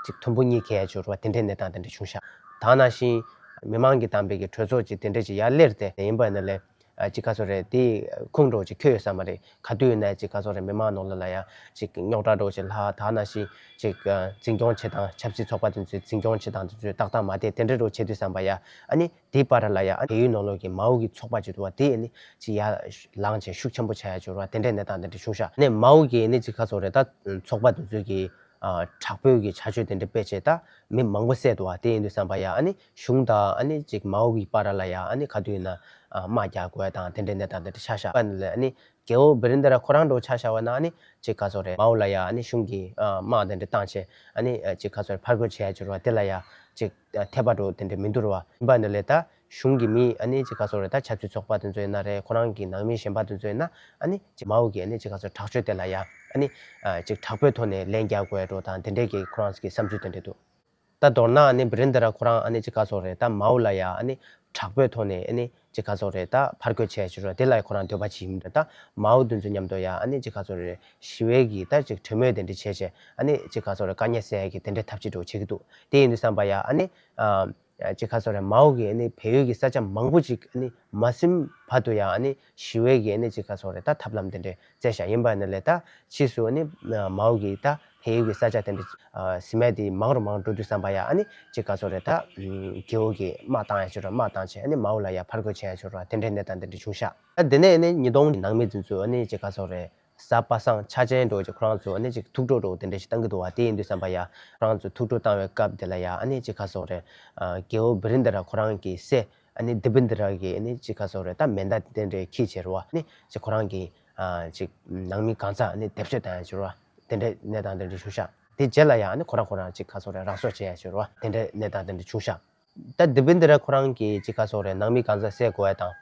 ཅིག་མཐུན་པོ་གཉིས་གས་ཡ་ཅིག་རེད་བ། དེ་འདྲས་གནས་སྟངས་དེ་འདྲས་བྱུང་ཤག་ད་ནང་བཞིན་མི་མང་གིས་བདམས་པའི་གི་གྲོས་ཚོགས་ཅིག་དེ་འདྲས་ཅིག་ཡར་སླེབས་ཏེ། དེ་ཡིན་པ་ནི་ལས། ཨ་ཅིག་ག་ཟེར་དགོས་རེད། དེ་ཁུངས་འདྲ་བོ་ཅིག་འཁྱོལ་ཡོད་ས་མ་རེད། ག་དུས་ཡིན་ན་ཅིག་ག་ཟེར་དགོས་རེད། མི་མང་ནང་ལོགས་ལ་ཡ་ཅིག་རྙོག་དྲ་འདྲ་བོ་ཅིག་ལྷག་ད་ནང་བཞིན་ཅིག་ཨ་འཛིན་སྐྱོང་བྱེད་སྟངས། ཆབ་སྲིད་ཚོགས་པ་དེ་ཚོའི་འཛིན་སྐྱོང་བྱེད་སྟངས་དེ་ཚོ་ཏག་ཏག་མ་བསྡད། དེ་འདྲ་འདྲ་བོ་བྱེད་དུས་ཙམ་པ་ཡ་ཨ་ནི་དེའི་བར་ལ་ཡ་ཨ་བལ་ཡུལ་ནང་ལོགས་ཀྱི་མའོ་གི་ཚོགས་པ་ཅིག་འདུག་བ། དེ་ཨ་ནི་ཅིག་ཡར་ལངས་བྱས་ཤུགས་ཆེན་པོ་ཆགས་ཡ་ཅིག་རེད་བ། དེ་འདྲའི་གནས་སྟངས་དེ་འདྲ་བྱུང་ཤག་ཨ་ནི་མའོ་གིས་ཨ་ནི་ཅིག་ག་ཟེར་དགོས་རེད། ད་ཚོགས་པ་དེ་ཚོའི་གི་ཨ་དྲག་པོའི་གི་བྱ་སྤྱོད་དེ་འདྲ་སྤེལ་བྱས། ད་མི་མང་པོ་བསད་འདུག་བ། དེ་ཡིན་དུས་ཙམ་པ་ཡ་ཨ་ནི་གཞུང་དང་ཨ་ནི་ཅིག་མའོ་གི་བར་ལ་ཡ་ཨ་ནི་ག་དུས་ཡིན་ན་ཨ་དམག་རྒྱག་དགོས་དང་དེ་འདྲའི་གནས་སྟངས་དེ་འདྲ་ཆགས་ཤག་ཨ་ནི་ལས་ཨ་ནི་རྒྱལ་པོ་བི་རེན་དྲ་ཁོ་རང་འདྲ་བོ་ཆ་བཞག་པ་ན། ཨ་ནི་ཅིག་ག་ཟེར་དགོས་རེད། མའོ་ལ་ཡ་ཨ་ནི་གཞུང་གིས་ཨ་དམག་དེ་འདྲ་བཏང་བྱས། ཨ་ནི་ཨ་ཅིག་ག་ཟེར་དགོས་རེད། ཕར་རྒོལ་བྱེད་ཡ་ཅིག་རེད་བ། དེ་ལ་ཡ་ཅིག་ཨ་འཐད་པ་འདྲ་བོ་དེ་འདྲ་མི་འདུག་རེད་བ། ཡིན་པ་ནི་ལས་ད་གཞུང་གི་མི་ཨ་ནི་ཅིག་ག་ཟེར་དགོས་རེད། ད་ཆབ་སྲིད་ཚོགས་པ་དེ་ཚོ་ཡིན་ན་རེད། ཁོ་རང་གི་ནང་མི་གཞན་པ་དེ་ཚོ་ཡིན་ན། ཨ་ནི་ཅིག་མའོ་གིས་ཨ་ནི་ཅིག་ག་ཟེར་དགོས་རེད། དྲག་སྤྱོད་དེ་ལ་ཡ་ཨ་ནི་ཨ་ཅིག་དྲག་པོའི་ཐོག་ནས་ལན་རྒྱག་དགོས་ཡ་འདྲ་བོ་དང་དེ་འདྲའི་གི་ཁོ་རང་གི་བསམ་ཚུལ་དེ་འདྲ་འདུག་ད་མདོར་ན་ཨ་ནི་བི་རེན་དྲ་ཁོ་རང་ཨ་ནི་ཅིག་ག་ཟེར་དགོས་རེད། ད་མའོ་ལ་ཡ་ཨ་ནི་དྲག་པོའི་ཐོག་ནས་ཨ་ནི་ཅིག་ག་ཟེར་དགོས་རེད། ད་ཕར་རྒོལ་བྱས་བྱས་རེད་བ། དེ་ལ་ཁོ་རང་འདོད་པ་བྱེད་ཀྱི་མི་འདུག་ད་མའོ་དེ་ཚོ་མཉམ་དུ་ཡ་ཨ་ནི་ཅིག་ག་ཟེར་དགོས་རེད། ཞི་བའི་གི་ད་ཅིག་གྲོས་མོལ་དེ་འདྲ་བྱས་བྱས། ཨ་ནི་ཅིག་ག་ཟེར་དགོས་རེད། དཀའ་ངལ་སེལ་ཡ་གི་དེ་འདྲའི་ཐབས་ཇུས་འདྲ་བོ་བྱེད་ཀྱི་འདུག་དེ་ཡིན་དུས་ཙམ་པ་ཡ་ཨ་ནི་ཨ་ཅིག་ག་ཟེར་དགོས་རེད། མའོ་གིས་ཨ་ནི་བལ་ཡུལ་གྱི་ས་ཆ་མང་པོ་ཅིག་ཨ་ནི་མ་ཟིན་བར་དུ་ཡ་ཨ་ནི་ཞི་བའི་གི་ཨ་ནི་ཅིག་ག་ཟེར་དགོས་རེད། ད་ཐབས་ལམ་དེ་འདྲ་བཙལ་ཤག་ཡིན་པ་ནི་ལས་ད་ཕྱིས་སུ་ཨ་ནི་མའོ་གིས་ད་བལ་ཡུལ་གྱི་ས་ཆ་དེ་འདྲ་ཨ་ཟིན་མ་དེ་མང་རུ་མང་རུ་འགྲོ་དུས་ཙམ་པ་ཡ་ཨ་ནི་ཅིག་ག་ཟེར་དགོས་རེད། ད་རྒྱལ་པོ་གིས་དམག་བཏང་ཡ་ཅིག་རེད་བ། དམག་བཏང་བྱས་ཨ་ནི་མའོ་ལ་ཡ་ཕར་རྒོལ་བྱས་ཡ་ཅིག་རེད་བ། དེ་འདྲའི་གནས་སྟངས་དེ་འདྲ་བྱུང་ཤག་ད་དེ་ནས་ཨ་ནི་ཉིས་སྟོང་ནང་མི་དེ་ཚོ་ཨ་ནི་ཅིག་ག་ཟེར་དགོས་རེད། གཟའ་པ་སངས་འཆར་ཅན་འདྲ་བོ་ཅིག་ཁོ་རང་ཚོ་ཨ་ནི་ཅིག་ཐུགས་སྤྲོ་འདྲ་བོ་དེ་འདྲ་ཞིག་བཏང་གི་འདུག་བ། དེ་ཡིན་དུས་ཙམ་པ་ཡ་ཁོ་རང་ཚོ་ཐུགས་སྤྲོ་བཏང་བའི་སྐབས་དེ་ལ་ཡ་ཨ་ནི་ཅིག་ག་ཟེར་དགོས་རེད། ཨ་རྒྱལ་པོ་བི་རེན་དྲ་ཁོ་རང་གི་སྲས་ཨ་ནི་དི་པིན་དྲ་གིས་ཨ་ནི་ཅིག་ག་ཟེར་དགོས་རེད། ད་མེ་མདའ་དེ་འདྲ་འཁྱེར་བྱས་རེད་བ། ཨ་ནི་ཅིག་ཁོ་རང་གི་ཨ་ཅིག་ནང་མི་གང་ཚང་ཨ་ནི་སྡེབ་གསོད་བཏང་ཡ་ཅིག་རེད་བ། དེ་འདྲའི་གནས་སྟངས་དེ་འདྲ་བྱུང་ཤག་དེ་རྗེས་ལ་ཡ་ཨ་ནི་ཁོ་རང་ཁོ་རང་ཅིག་ག་ཟེར་དགོས་རེད། རང་སྲོག་བཅད་ཡ་ཅིག་རེད་བ། དེ་འདྲའི་གནས་སྟངས་དེ་འདྲ་བྱུང་ཤག་ད་དི་པིན་དྲ་ཁོ་རང་གིས་ཅིག་ག་ཟེར་དགོས་རེད། ནང་མི་གང་ཚང་བསད་དགོས་ཡ་དང་།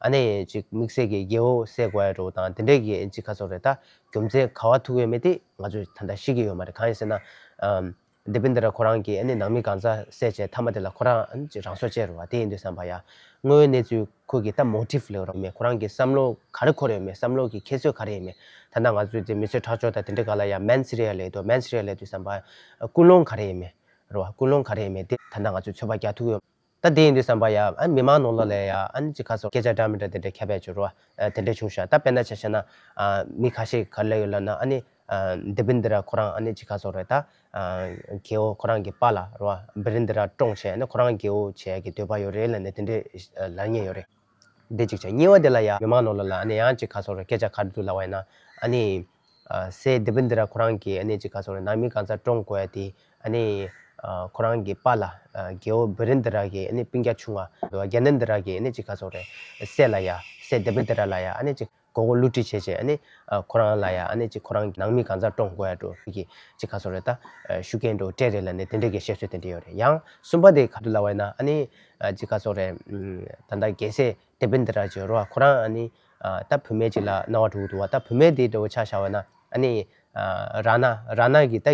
ཨ་ནི་ཅིག་དམིགས་བསལ་གྱི་རྒྱལ་པོ་བསད་དགོས་ཡ་འདྲ་བོ་དང་དེ་འདྲའི་གི་ཅིག་ག་ཟེར་དགོས་རེད། ད་རྒྱུ་མཚན་ག་བ་ཐུག་ཡོད་མེད་དེ་ང་ཚོས་ད་ལྟ་ཤེས་ཀྱི་ཡོད་མ་རེད། གང་ཡིན་ཟེར་ན། ཨམ། དི་པིན་དྲ་ཁོ་རང་གིས་ཨ་ནི་ནང་མི་གང་ཚང་བསད་བྱས་མཐའ་མ་དེ་ལ་ཁོ་རང་ཨ་ནི་ཅིག་རང་སྲོག་བཅད་རེད་བ། དེ་ཡིན་དུས་ཙམ་པ་ཡ་དངོས་ཡོད་གནས་ཚུལ་ཁོ་གི་ད་མོ་ཊིབ་ལབ་རོགས་མེད། ཁོ་རང་གི་བསམ་བློ་ག་རེ་འཁོར་ཡོད་མེད། བསམ་བློ་གི་ཁྱད་གསོད་ག་རེ་ཡོད་མེད། ད་ལྟ་ང་ཚོས་དེ་མི་གསོད་ཁྲག་སྦྱོར་དང་དེ་འདྲའི་སྒང་ལ་ཡ་མེན་སི་རི་ཡ་ལབ་འདུག་མེན་སི་རི་ཡ་ལབ་དུས་ཙམ་པ་ཀུན་སློང་ག་རེ་ཡོད་མེད། རེད་བ། ཀུན་སློང་ག་རེ་ཡིན་མིན་དེ་ད་ལྟ་ང་ཚོས་ཚོད་དཔག་རྒྱག་ཐུབ་ཀྱི་ཡོད། ད་དེ་ཡིན་དུས་ཙམ་པ་ཡ་ཨ་མི་མང་ནང་ལོགས་ལ་ཡ་ཨ་ནི་ཅིག་ག་ཟེར་སྐད་ཆ་འདྲ་མི་འདྲ་དེ་འདྲ་ཁྱབ་པའི་ཅིག་རེད་བ། ཨ་དེ་འདྲ་བྱུང་ཤག་ད་དཔེར་ན་ཆ་བཞག་ན། ཨ་མི་ཁ་ཤས་ག་རེ་ལབ་ཡོད་ལབ་ན། ཨ་ནི་ ཨ་དེ་བིན་དི་ར་ཁོ་རང་ཨ་ནི་ཅིག་ག་ཟེར་དགོས་རེད་ད། ཨ་རྒེད་འོག་ཁོ་རང་གི་པཱ་ལགས་རེད་བ། བི་རིན་དི་ར་བཀྲོངས་བྱས་ཨ་ནི་ཁོ་རང་རྒེད་འོག་བྱེད་ཡག་གི་འདོད་པ་ཡོད་རེད་ལབ་ནས་དེ་འདྲས་ལབ་མཁན་ཡོད་རེད། འདི་གཅིག་བྱས། གཉིས་པ་དེ་ལ་ཡ་མི་མང་ནང་ལོགས་ལ་ཨ་ནི་ཡང་ཅིག་ག་ཟེར་དགོས་རེད། སྐད་ཆ་ག་རེ་འདུག་ལབ་པ་ཡིན་ན། ཨ་ནི་ཨ་སྲས་དེ་བིན་དི་ར་ཁོ་རང་གིས་ཨ་ནི་ཅིག་ག་ཟེར་དགོས་རེད། ནང་མི་གང་ཟག་བཀྲོངས་དགོས་ཡ་དེ་ཨ་ནི་ཨ་ཁོ་རང་གི་པཱ་ལགས་ཨ་རྒེད་འོག་བི་རིན་དི་ར་གི་ཨ་ནི་སྤུན་ཀྱག་ཆུང་བ་རྒྱ་ནན་དི་ར་གིས་ཨ་ནི་ཅིག་ག་ཟེར་དགོས་རེད། སྲས་ལ་ཡ་སྲས་དེ་བིན་དི་ར་ལ་ཡ་ཨ་ནི་ཅིག་མགོ་སྐོར་བསླུ་བྲིད་བྱས་བྱས་ཨ་ནི་ཨ་ཁོ་རང་ལ་ཡ་ཨ་ནི་ཅིག་ཁོ་རང་གི་ནང་མི་གང་ཟག་བཀྲོངས་དགོས་ཡ་འདྲ་གི་ཅིག་ག་ཟེར་དགོས་རེད་ད། ཨ་ཤུགས་རྐྱེན་འདྲ་སྤྲད་རེད་ལབ་ནས་དེ་འདྲས་ཀྱི་བཤད་སྲོལ་དེ་འདྲས་ཡོད་རེད། ཡང་གསུམ་པ་དེ་ག་རེ་འདུག་ལབ་པ་ཡིན་ན། ཨ་ནི་ཨ་ཅིག་ག་ཟེར་དགོས་རེད། ཨམ་ད་ལྟ་རྒྱལ་སྲས་དེ་བིན་དི་ར་ཅིག་ཡོད་རེད་བ། ཁོ་རང་ཨ་ནི་ཨ་ད་བུད་མེད་ཅིག་ལ་སྣང་བ་འགྲོ་གི་འདུག་བ། ད་བུད་མེད་དེ་འདྲ་བོ་ཆ་བཞག་པ་ན་ཨ་ནི་ཨ་ར་ན་ར་ན་གི་ད་ཨ་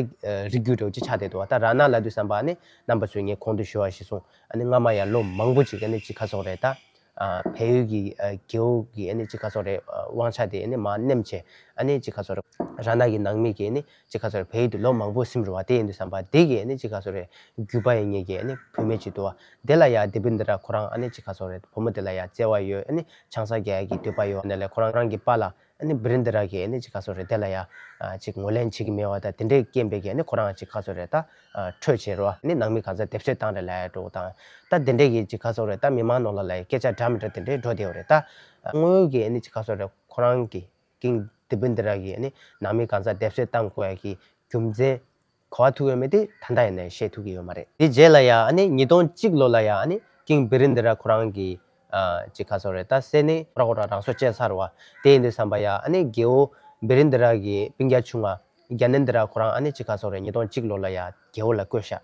རིགས་རྒྱུད་འདྲ་བོ་ཅིག་ཆགས་བསྡད་འདུག་བ། ད་ར་ན་ལབ་དུས་ཙམ་པ་ཨ་ནི་རྣམ་པ་ཚོས་ངས་གོང་དུ་ཞུས་པ་གཞིར་བཟུང་ཨ་ནི་སྔ་མ་ཡ་ལོ་མང་པོ་ཅིག་ཨ་ནི་ཅིག་ག་ཟེར་དགོས་རེད་ད། ཨ་བལ་ཡུལ་གྱི་ཨ་རྒེད་འོག་གི་ཨ་ནི་ཅིག་ག་ཟེར་དགོས་རེད། ཨ་དབང་ཆ་དེ་ཨ་ནི་མར་མནན་བྱས་ཨ་ནི་ཅིག་ག་ཟེར་དགོས་རེད། ར་ན་གི་ནང་མི་གིས་ཨ་ནི་ཅིག་ག་ཟེར་དགོས་རེད། བལ་ཡུལ་དུ་ལོ་མང་པོ་ཟིན་རེད་བ། དེ་ཡིན་དུས་ཙམ་པ་དེ་གི་ཨ་ནི་ཅིག་ག་ཟེར་དགོས་རེད། རྒྱུད་པ་ཡིན་མཁན་གྱི་ཨ་ནི་བུད་མེད་ཅིག་འདུག་བ། དེ་ལ་ཡ་དེ་བིན་དི་ར་ཁོ་རང་ཨ་ནི་ཅིག་ག་ཟེར་དགོས་རེད། བུ་མོ་དེ་ལ་ཡ་བརྩེ་བ་ཡོད། ཨ་ནི་ཆང་ས་རྒྱག་ཡ་གི་འདོད་པ་ཡོད། ཨ་ནི་ལས་ཁོ་རང་རང་གི་པཱ་ལགས་ཨ་ནི་བི་རིན་དི་ར་གིས་ཨ་ནི་ཅིག་ག་ཟེར་དགོས་རེད། དེ་ལ་ཡ་ཨ་ཅིག་ངོས་ལེན་བྱེད་ཀྱི་མེད་པ་དང་དེ་འདྲའི་རྐྱེན་པས་ཀྱི་ཨ་ནི་ཁོ་རང་ཅིག་ག་ཟེར་དགོས་རེད་ད། ཨ་བྲོས་བྱས་རེད་བ། ཨ་ནི་ནང་མི་གང་ཟག་སྡེབ་གསོད་བཏང་རེད་ལབ་ཡ་འདྲ་བོ་དང་། ད་དེ་འདྲའི་གི་ཅིག་ག་ཟེར་དགོས་རེད་ད། མི་མང་ནང་ལོགས་ལ་ཡ་སྐད་ཆ་འདྲ་མི་འདྲ་དེ་འདྲའི་འགྲོ་བསྡད་ཡོད་རེད་ད། ཨ་དངོས་ཡོད་ཀྱི་ཨ་ནི་ཅིག་ག་ཟེར་དགོས་རེད། ཁོ་རང་གི་ཀིང་དེ་བིན་དི་ར་གིས་ཨ་ནི་ནང་མི་གང་ཟག་སྡེབ་གསོད་བཏང་དགོས་ཡ་གི་རྒྱུ་མཚན་ག་པར་ཐུག་ཡོད་མེད་དེ་ད་ལྟ་ཡིན་ནའི་བཤད་ཐུབ་ཀྱི་ཡོད་མ་རེད། དེ་རྗེས་ལ་ཡ་ཨ་ནི་ཉིས་སྟོང་གཅིག་ལོ་ལ་ཡ་ཨ་ནི་ཀིང་བི་རིན་དི་ར་ཁོ་རང་གི་ཨ་ཅིག་ག་ཟེར་དགོས་རེད་ད། སྲས་ནི་ཁོ་རང་ཁོ་རང་རང་སྲོག་བཅད་ཚར་བ། དེ་ཡིན་དུས་ཙམ་པ་ཡ་ཨ་ནི་རྒེད་འོག་བི་རིན་དི་ར་གི་སྤུན་ཀྱག་ཆུང་བ་རྒྱ་ནན་དི་ར་ཁོ་རང་ཨ་ནི་ཅིག་ག་ཟེར་དགོས་རེད། ཉིས་སྟོང་གཅིག་ལོ་ལ་ཡ་རྒྱལ་པོ་ལ་བསྐོས་ཤག་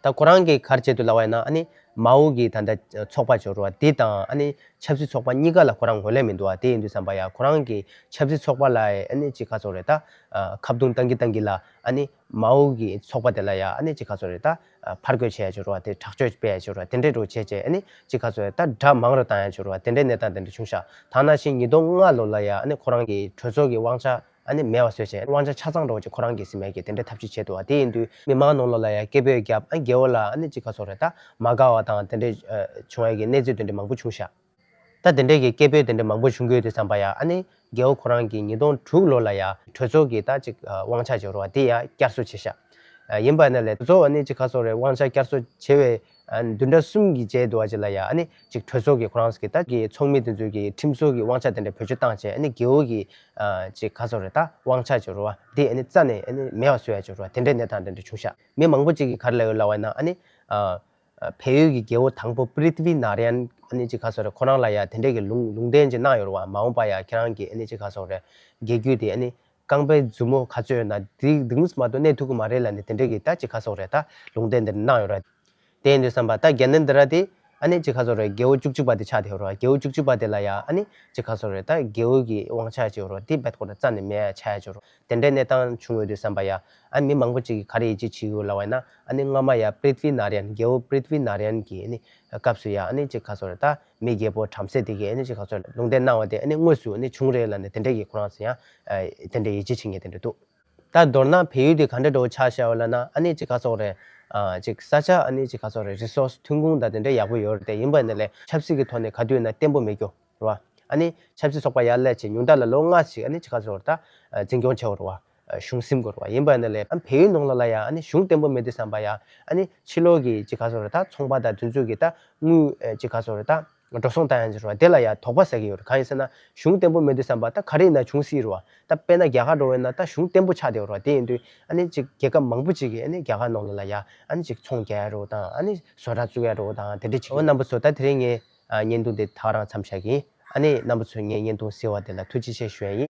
ད་ཁོ་རང་གིས་ག་རེ་བྱས་འདུག་ལབ་པ་ཡིན་ན། ཨ་ནི་མའོ་གི་ད་ལྟ་ཚོགས་པ་ཅིག་ཡོད་རེད་བ། དེ་དང་ཨ་ནི་ཆབ་སྲིད་ཚོགས་པ་གཉིས་ཀ་ལ་ཁོ་རང་ངོས་ལེན་མི་འདུག་བ། དེ་ཡིན་དུས་ཙམ་པ་ཡ་ཁོ་རང་གིས་ཆབ་སྲིད་ཚོགས་པ་ལ་ཨ་ནི་ཅིག་ག་ཟེར་དགོས་རེད་ད། ཨ་ཁ་བརྡུང་བཏང་གི་བཏང་གི་ལ་ཨ་ནི་མའོ་གི་ཚོགས་པ་དེ་ལ་ཡ་ཨ་ནི་ཅིག་ག་ཟེར་དགོས་རེད་ད། ཨ་ཕར་རྒོལ་བྱས་ཡ་ཅིག་ཡོད་རེད་བ། དེ་དྲག་སྤྱོད་སྤེལ་ཡ་ཅིག་ཡོད་རེད་བ། དེ་འདྲས་འདྲ་བོ་བྱས་བྱས་ཨ་ནི་ཅིག་ག་ཟེར་དགོས་རེད་ད། དགྲ་མང་རུ་བཏང་ཡ་ཅིག་ཡོད་རེད་བ། དེ་འདྲའི་གནས་སྟངས་དེ་འདྲ་བྱུང་ཤག་ད་ནང་བཞིན་ཉིས་སྟོང་ལྔ་ལོ་ལ་ཡ་ཨ་ནི་ཁོ་རང་གི་གྲོས་ཚོགས་ཀྱི་དབང་ཆ་ཨ་ནི་མེད་པ་བཟོས་བྱས། དབང་ཆ་ཆ་ཚང་འདྲ་བོ་ཅིག་ཁོ་རང་གིས་ཟིན་པའི་གི་དེ་འདྲའི་ཐབས་ཇུས་བྱས་འདུག་བ། དེ་ཡིན་དུས་མི་མང་ནང་ལོགས་ལ་ཡ་སྐད་འབོད་བརྒྱབ། ཨ་རྒེད་འོག་ལ་ཨ་ནི་ཅིག་ག་ཟེར་དགོས་རེད་ད། མ་དགའ་བ་དང་དེ་འདྲའི་ཨ་བྱུང་བའི་གི་གནས་ཚུལ་དེ་འདྲ་མང་པོ་བྱུང་ཤག་ད་དེ་འདྲའི་གི་སྐད་འབོད་དེ་འདྲ་མང་པོ་བྱུང་གི་ཡོད་དུས་ཙམ་པ་ཡ་ཨ་ནི་རྒེད་འོག་ཁོ་རང་གིས་ཉིས་སྟོང་དྲུག་ལོ་ལ་ཡ་གྲོས་ཚོགས་ཀྱི་ད་ཅིག་ཨ་དབང་ཆ་ཅིག་ཡོད་རེད་བ། དེ་ཡ་བསྐྱར་གསོ་བྱས་ཤག་ཨ་ཡིན་པ་ཡིན་ན་ལས་གྲོས་ཚོགས་ཨ་ནི་ཅིག་ག་ཟེར་དགོས་རེད། དབང་ཆ་བསྐྱར་གསོ་བྱས་པའི་ཨ་བདུན་ཕྲག་གསུམ་གྱི་རྗེས་འདྲ་བོ་ཅིག་ལ་ཡ་ཨ་ནི་ཅིག་གྲོས་ཚོགས་ཀྱི་ཁོ་རང་ཚོ་གི་ད་གི་ཚོགས་མི་དེ་ཚོ་གི་ཁྲིམས་བཟོ་གི་དབང་ཆ་དེ་འདྲ་བེད་སྤྱོད་བཏང་བྱས། ཨ་ནི་རྒེད་འོག་གི་ཨ་ཅིག་ག་ཟེར་དགོས་རེད་ད། དབང་ཆ་ཅིག་ཡོད་རེད་བ། དེ་ཨ་ནི་རྩ་ནས་ཨ་ནི་མེད་པ་བཟོ་ཡ་ཅིག་ཡོད་རེད་བ། དེ་འདྲའི་གནས་སྟངས་དེ་འདྲ་བྱུང་ཤག་མི་མང་པོ་ཅིག་གིས་ག་རེ་ལབ་ཡོད་ལབ་པ་ཡིན་ན། ཨ་ནི་ཨ་བལ་ཡུལ་གྱི་རྒྱལ་པོ་དང་པོ་པྲིཐ་ཝི་ནཱ་ར་ཡན་ཨ་ནི་ཅིག་ག་ཟེར་དགོས་རེད། ཁོ་རང་ལ་ཡ་དེ་འདྲའི་གི་ལུང་ལུང་བསྟན་ཅིག་གནང་ཡོད་རེད་བ། མ་འོངས་པ་ཡ་ཁྱེད་རང་གི་ཨ་ནི་ཅིག་ག་ཟེར་དགོས་རེད། རྒྱལ་རྒྱུད་དེ་ཨ་ནི་རྐང་པའི་མཛུབ་མོ་ག་ཚོད་ཡོད་ན་དེ་དེ་མོ་མ་གཏོགས་གནས་ཐུབ་ཀྱི་མ་རེད་ལབ་ནས་དེ་འདྲའི་གི་ད་ཅིག་ག་ཟེར་དགོས་རེད་ད། ལུང་བསྟན་དེ་གནང་ཡོད་རེད། དེ་ཡིན་དུས་ཙམ་པ་ད་རྒྱ་ནན་དི་ར་དེ་ཨ་ནི་ཅིག་ག་ཟེར་དགོས་རེད། རྒྱལ་པོ་བཅུ་གཅིག་པ་དེ་ཆགས་བསྡད་ཡོད་རེད་བ། རྒྱལ་པོ་བཅུ་གཅིག་པ་དེ་ལ་ཡ་ཨ་ནི་ཅིག་ག་ཟེར་དགོས་རེད་ད། རྒྱལ་པོ་གི་དབང་ཆ་ཅིག་ཡོད་རེད་བ། དེ་རྦད་ཁོ་རང་རྩ་ནས་མེད་ཡ་ཆགས་ཡ་ཅིག་ཡོད་རེད། དེ་འདྲའི་གནས་སྟངས་བྱུང་ཡོད་དུས་ཙམ་པ་ཡ་ཨ་ནི་མི་མང་པོ་ཅིག་གིས་ག་རེ་ཡིད་ཆེས་བྱེད་ཀྱི་ཡོད་ལབ་པ་ཡིན་ན། ཨ་ནི་སྔ་མ་ཡ་པྲིཐ་ཝི་ནཱ་ར་ཡན། རྒྱལ་པོ་པྲིཐ་ཝི་ནཱ་ར་ཡན་གྱི་ཨ་ནི་སྐབས་སུ་ཡ་ཨ་ནི་ཅིག་ག་ཟེར་དགོས་རེད་ད། མི་རྒྱལ་པོ་བྲམ་ཟེ་དེ་གིས་ཨ་ནི་ཅིག་ག་ཟེར་དགོས་རེད། ལུང་བསྟན་གནང་བ་དེ་ཨ་ནི་དངོས་སུ་ཨ་ནི་བྱུང་རེད་ལབ་ནས་དེ་འདྲ་གི་ཁོ་རང་ཚོ་ཡང་ཨ་དེ་འདྲ་ཡིད་ཆེས་བྱེད་མཁན་དེ་འདྲ་འདུག་ད་མདོར་ན་བལ་ཡུལ་དེ་ག་འདྲ་འདྲ་བོ་ཆགས་བཞག་ཡོད་ལབ་ན། ཨ་ནི་ཅིག་ག་ཟེར་དགོས་རེད། ཨ་ཅིག་ས་ཆ་ཨ་ནི་ཅིག་ག་ཟེར་དགོས་རེད། རི་སོར་སི་ཐོན་ཁུངས་དང་དེ་འདྲ་ཡག་པོ་ཡོད་རེད་དེ། ཡིན་པ་ཡིན་ན་ལས་ཆབ་སྲིད་ཀྱི་ཐོག་ནས་ག་དུས་ཡིན་ན་བརྟན་པོ་མེད་རྒྱུ་རེད་བ། ཨ་ནི་ཆབ་སྲིད་ཚོགས་པ་ཡར་སླེབས་བྱས་ཉུང་མཐའ་ལ་ལོ་ལྔ་ཞིག་ཨ་ནི་ཅིག་ག་ཟེར་དགོས་རེད་ད། ཨ་འཛིན་སྐྱོང་བྱེད་དགོས་རེད་བ། ཨ་གཞུང་ཟིན་དགོས་རེད་བ། ཡིན་པ་ཡིན་ན་ལས་ཨ་བལ་ཡུལ་ནང་ལོགས་ལ་ཡ་ཨ་ནི་གཞུང་བརྟན་པོ་མེད་དུས་ཙམ་པ་ཡ་ཨ་ནི་ཕྱི་ལོགས་ཀྱི་ཅིག་ག་ཟེར་དགོས་རེད་ད། ཚོང་པ་དང་དེ་ཚོ་གི་ད་དངུལ་ཨ་ཅིག་ག་ཟེར་དགོས་རེད་ད། འགྲོ་སོང་བཏང་ཡ་ཅིག་རེད་བ། དེ་ལ་ཡ་དོགས་པ་ཟ་གི་ཡོད་རེད། གང་ཡིན་ཟེར་ན་གཞུང་བརྟན་པོ་མེད་དུས་ཙམ་པ་ད་ག་རེ་ཡིན་ན་བྱུང་སྲིད་རེད་བ། ད་དཔེར་ན་རྒྱ་གར་འདྲ་བོ་ཡིན་ན་ད་གཞུང་བརྟན་པོ་ཆགས་བསྡད་ཡོད་རེད་བ། དེ་ཡིན་དུས་ཨ་ནི་ཅིག་རྒྱལ་ཁབ་མང་པོ་ཅིག་གིས་ཨ་ནི་རྒྱ་གར་ནང་ལོགས་ལ་ཡ་ཨ་ནི་ཅིག་ཚོང་རྒྱག་ཡ་འདྲ་བོ་དང་། ཨ་ནི་བཟོ་གྲྭ་བཙུགས་ཡ་འདྲ་བོ་དང་། དེ་འདྲ་ཅིག་འོ་རྣམ་པ་ཚོ། ད་དེ་རིང་ངའི་ཨ་བརྙན་ཐུང་འདི་ད་ག་རང་མཚམས་བཞག་གི་ཡིན། ཨ་ནི་རྣམ་པ་ཚོས་ངའི་བརྙན་ཐུང་གཟིགས་པ་དེ་ལ་ཐུགས་རྗེ་ཆེ་ཞུ་ཡ་ཡིན།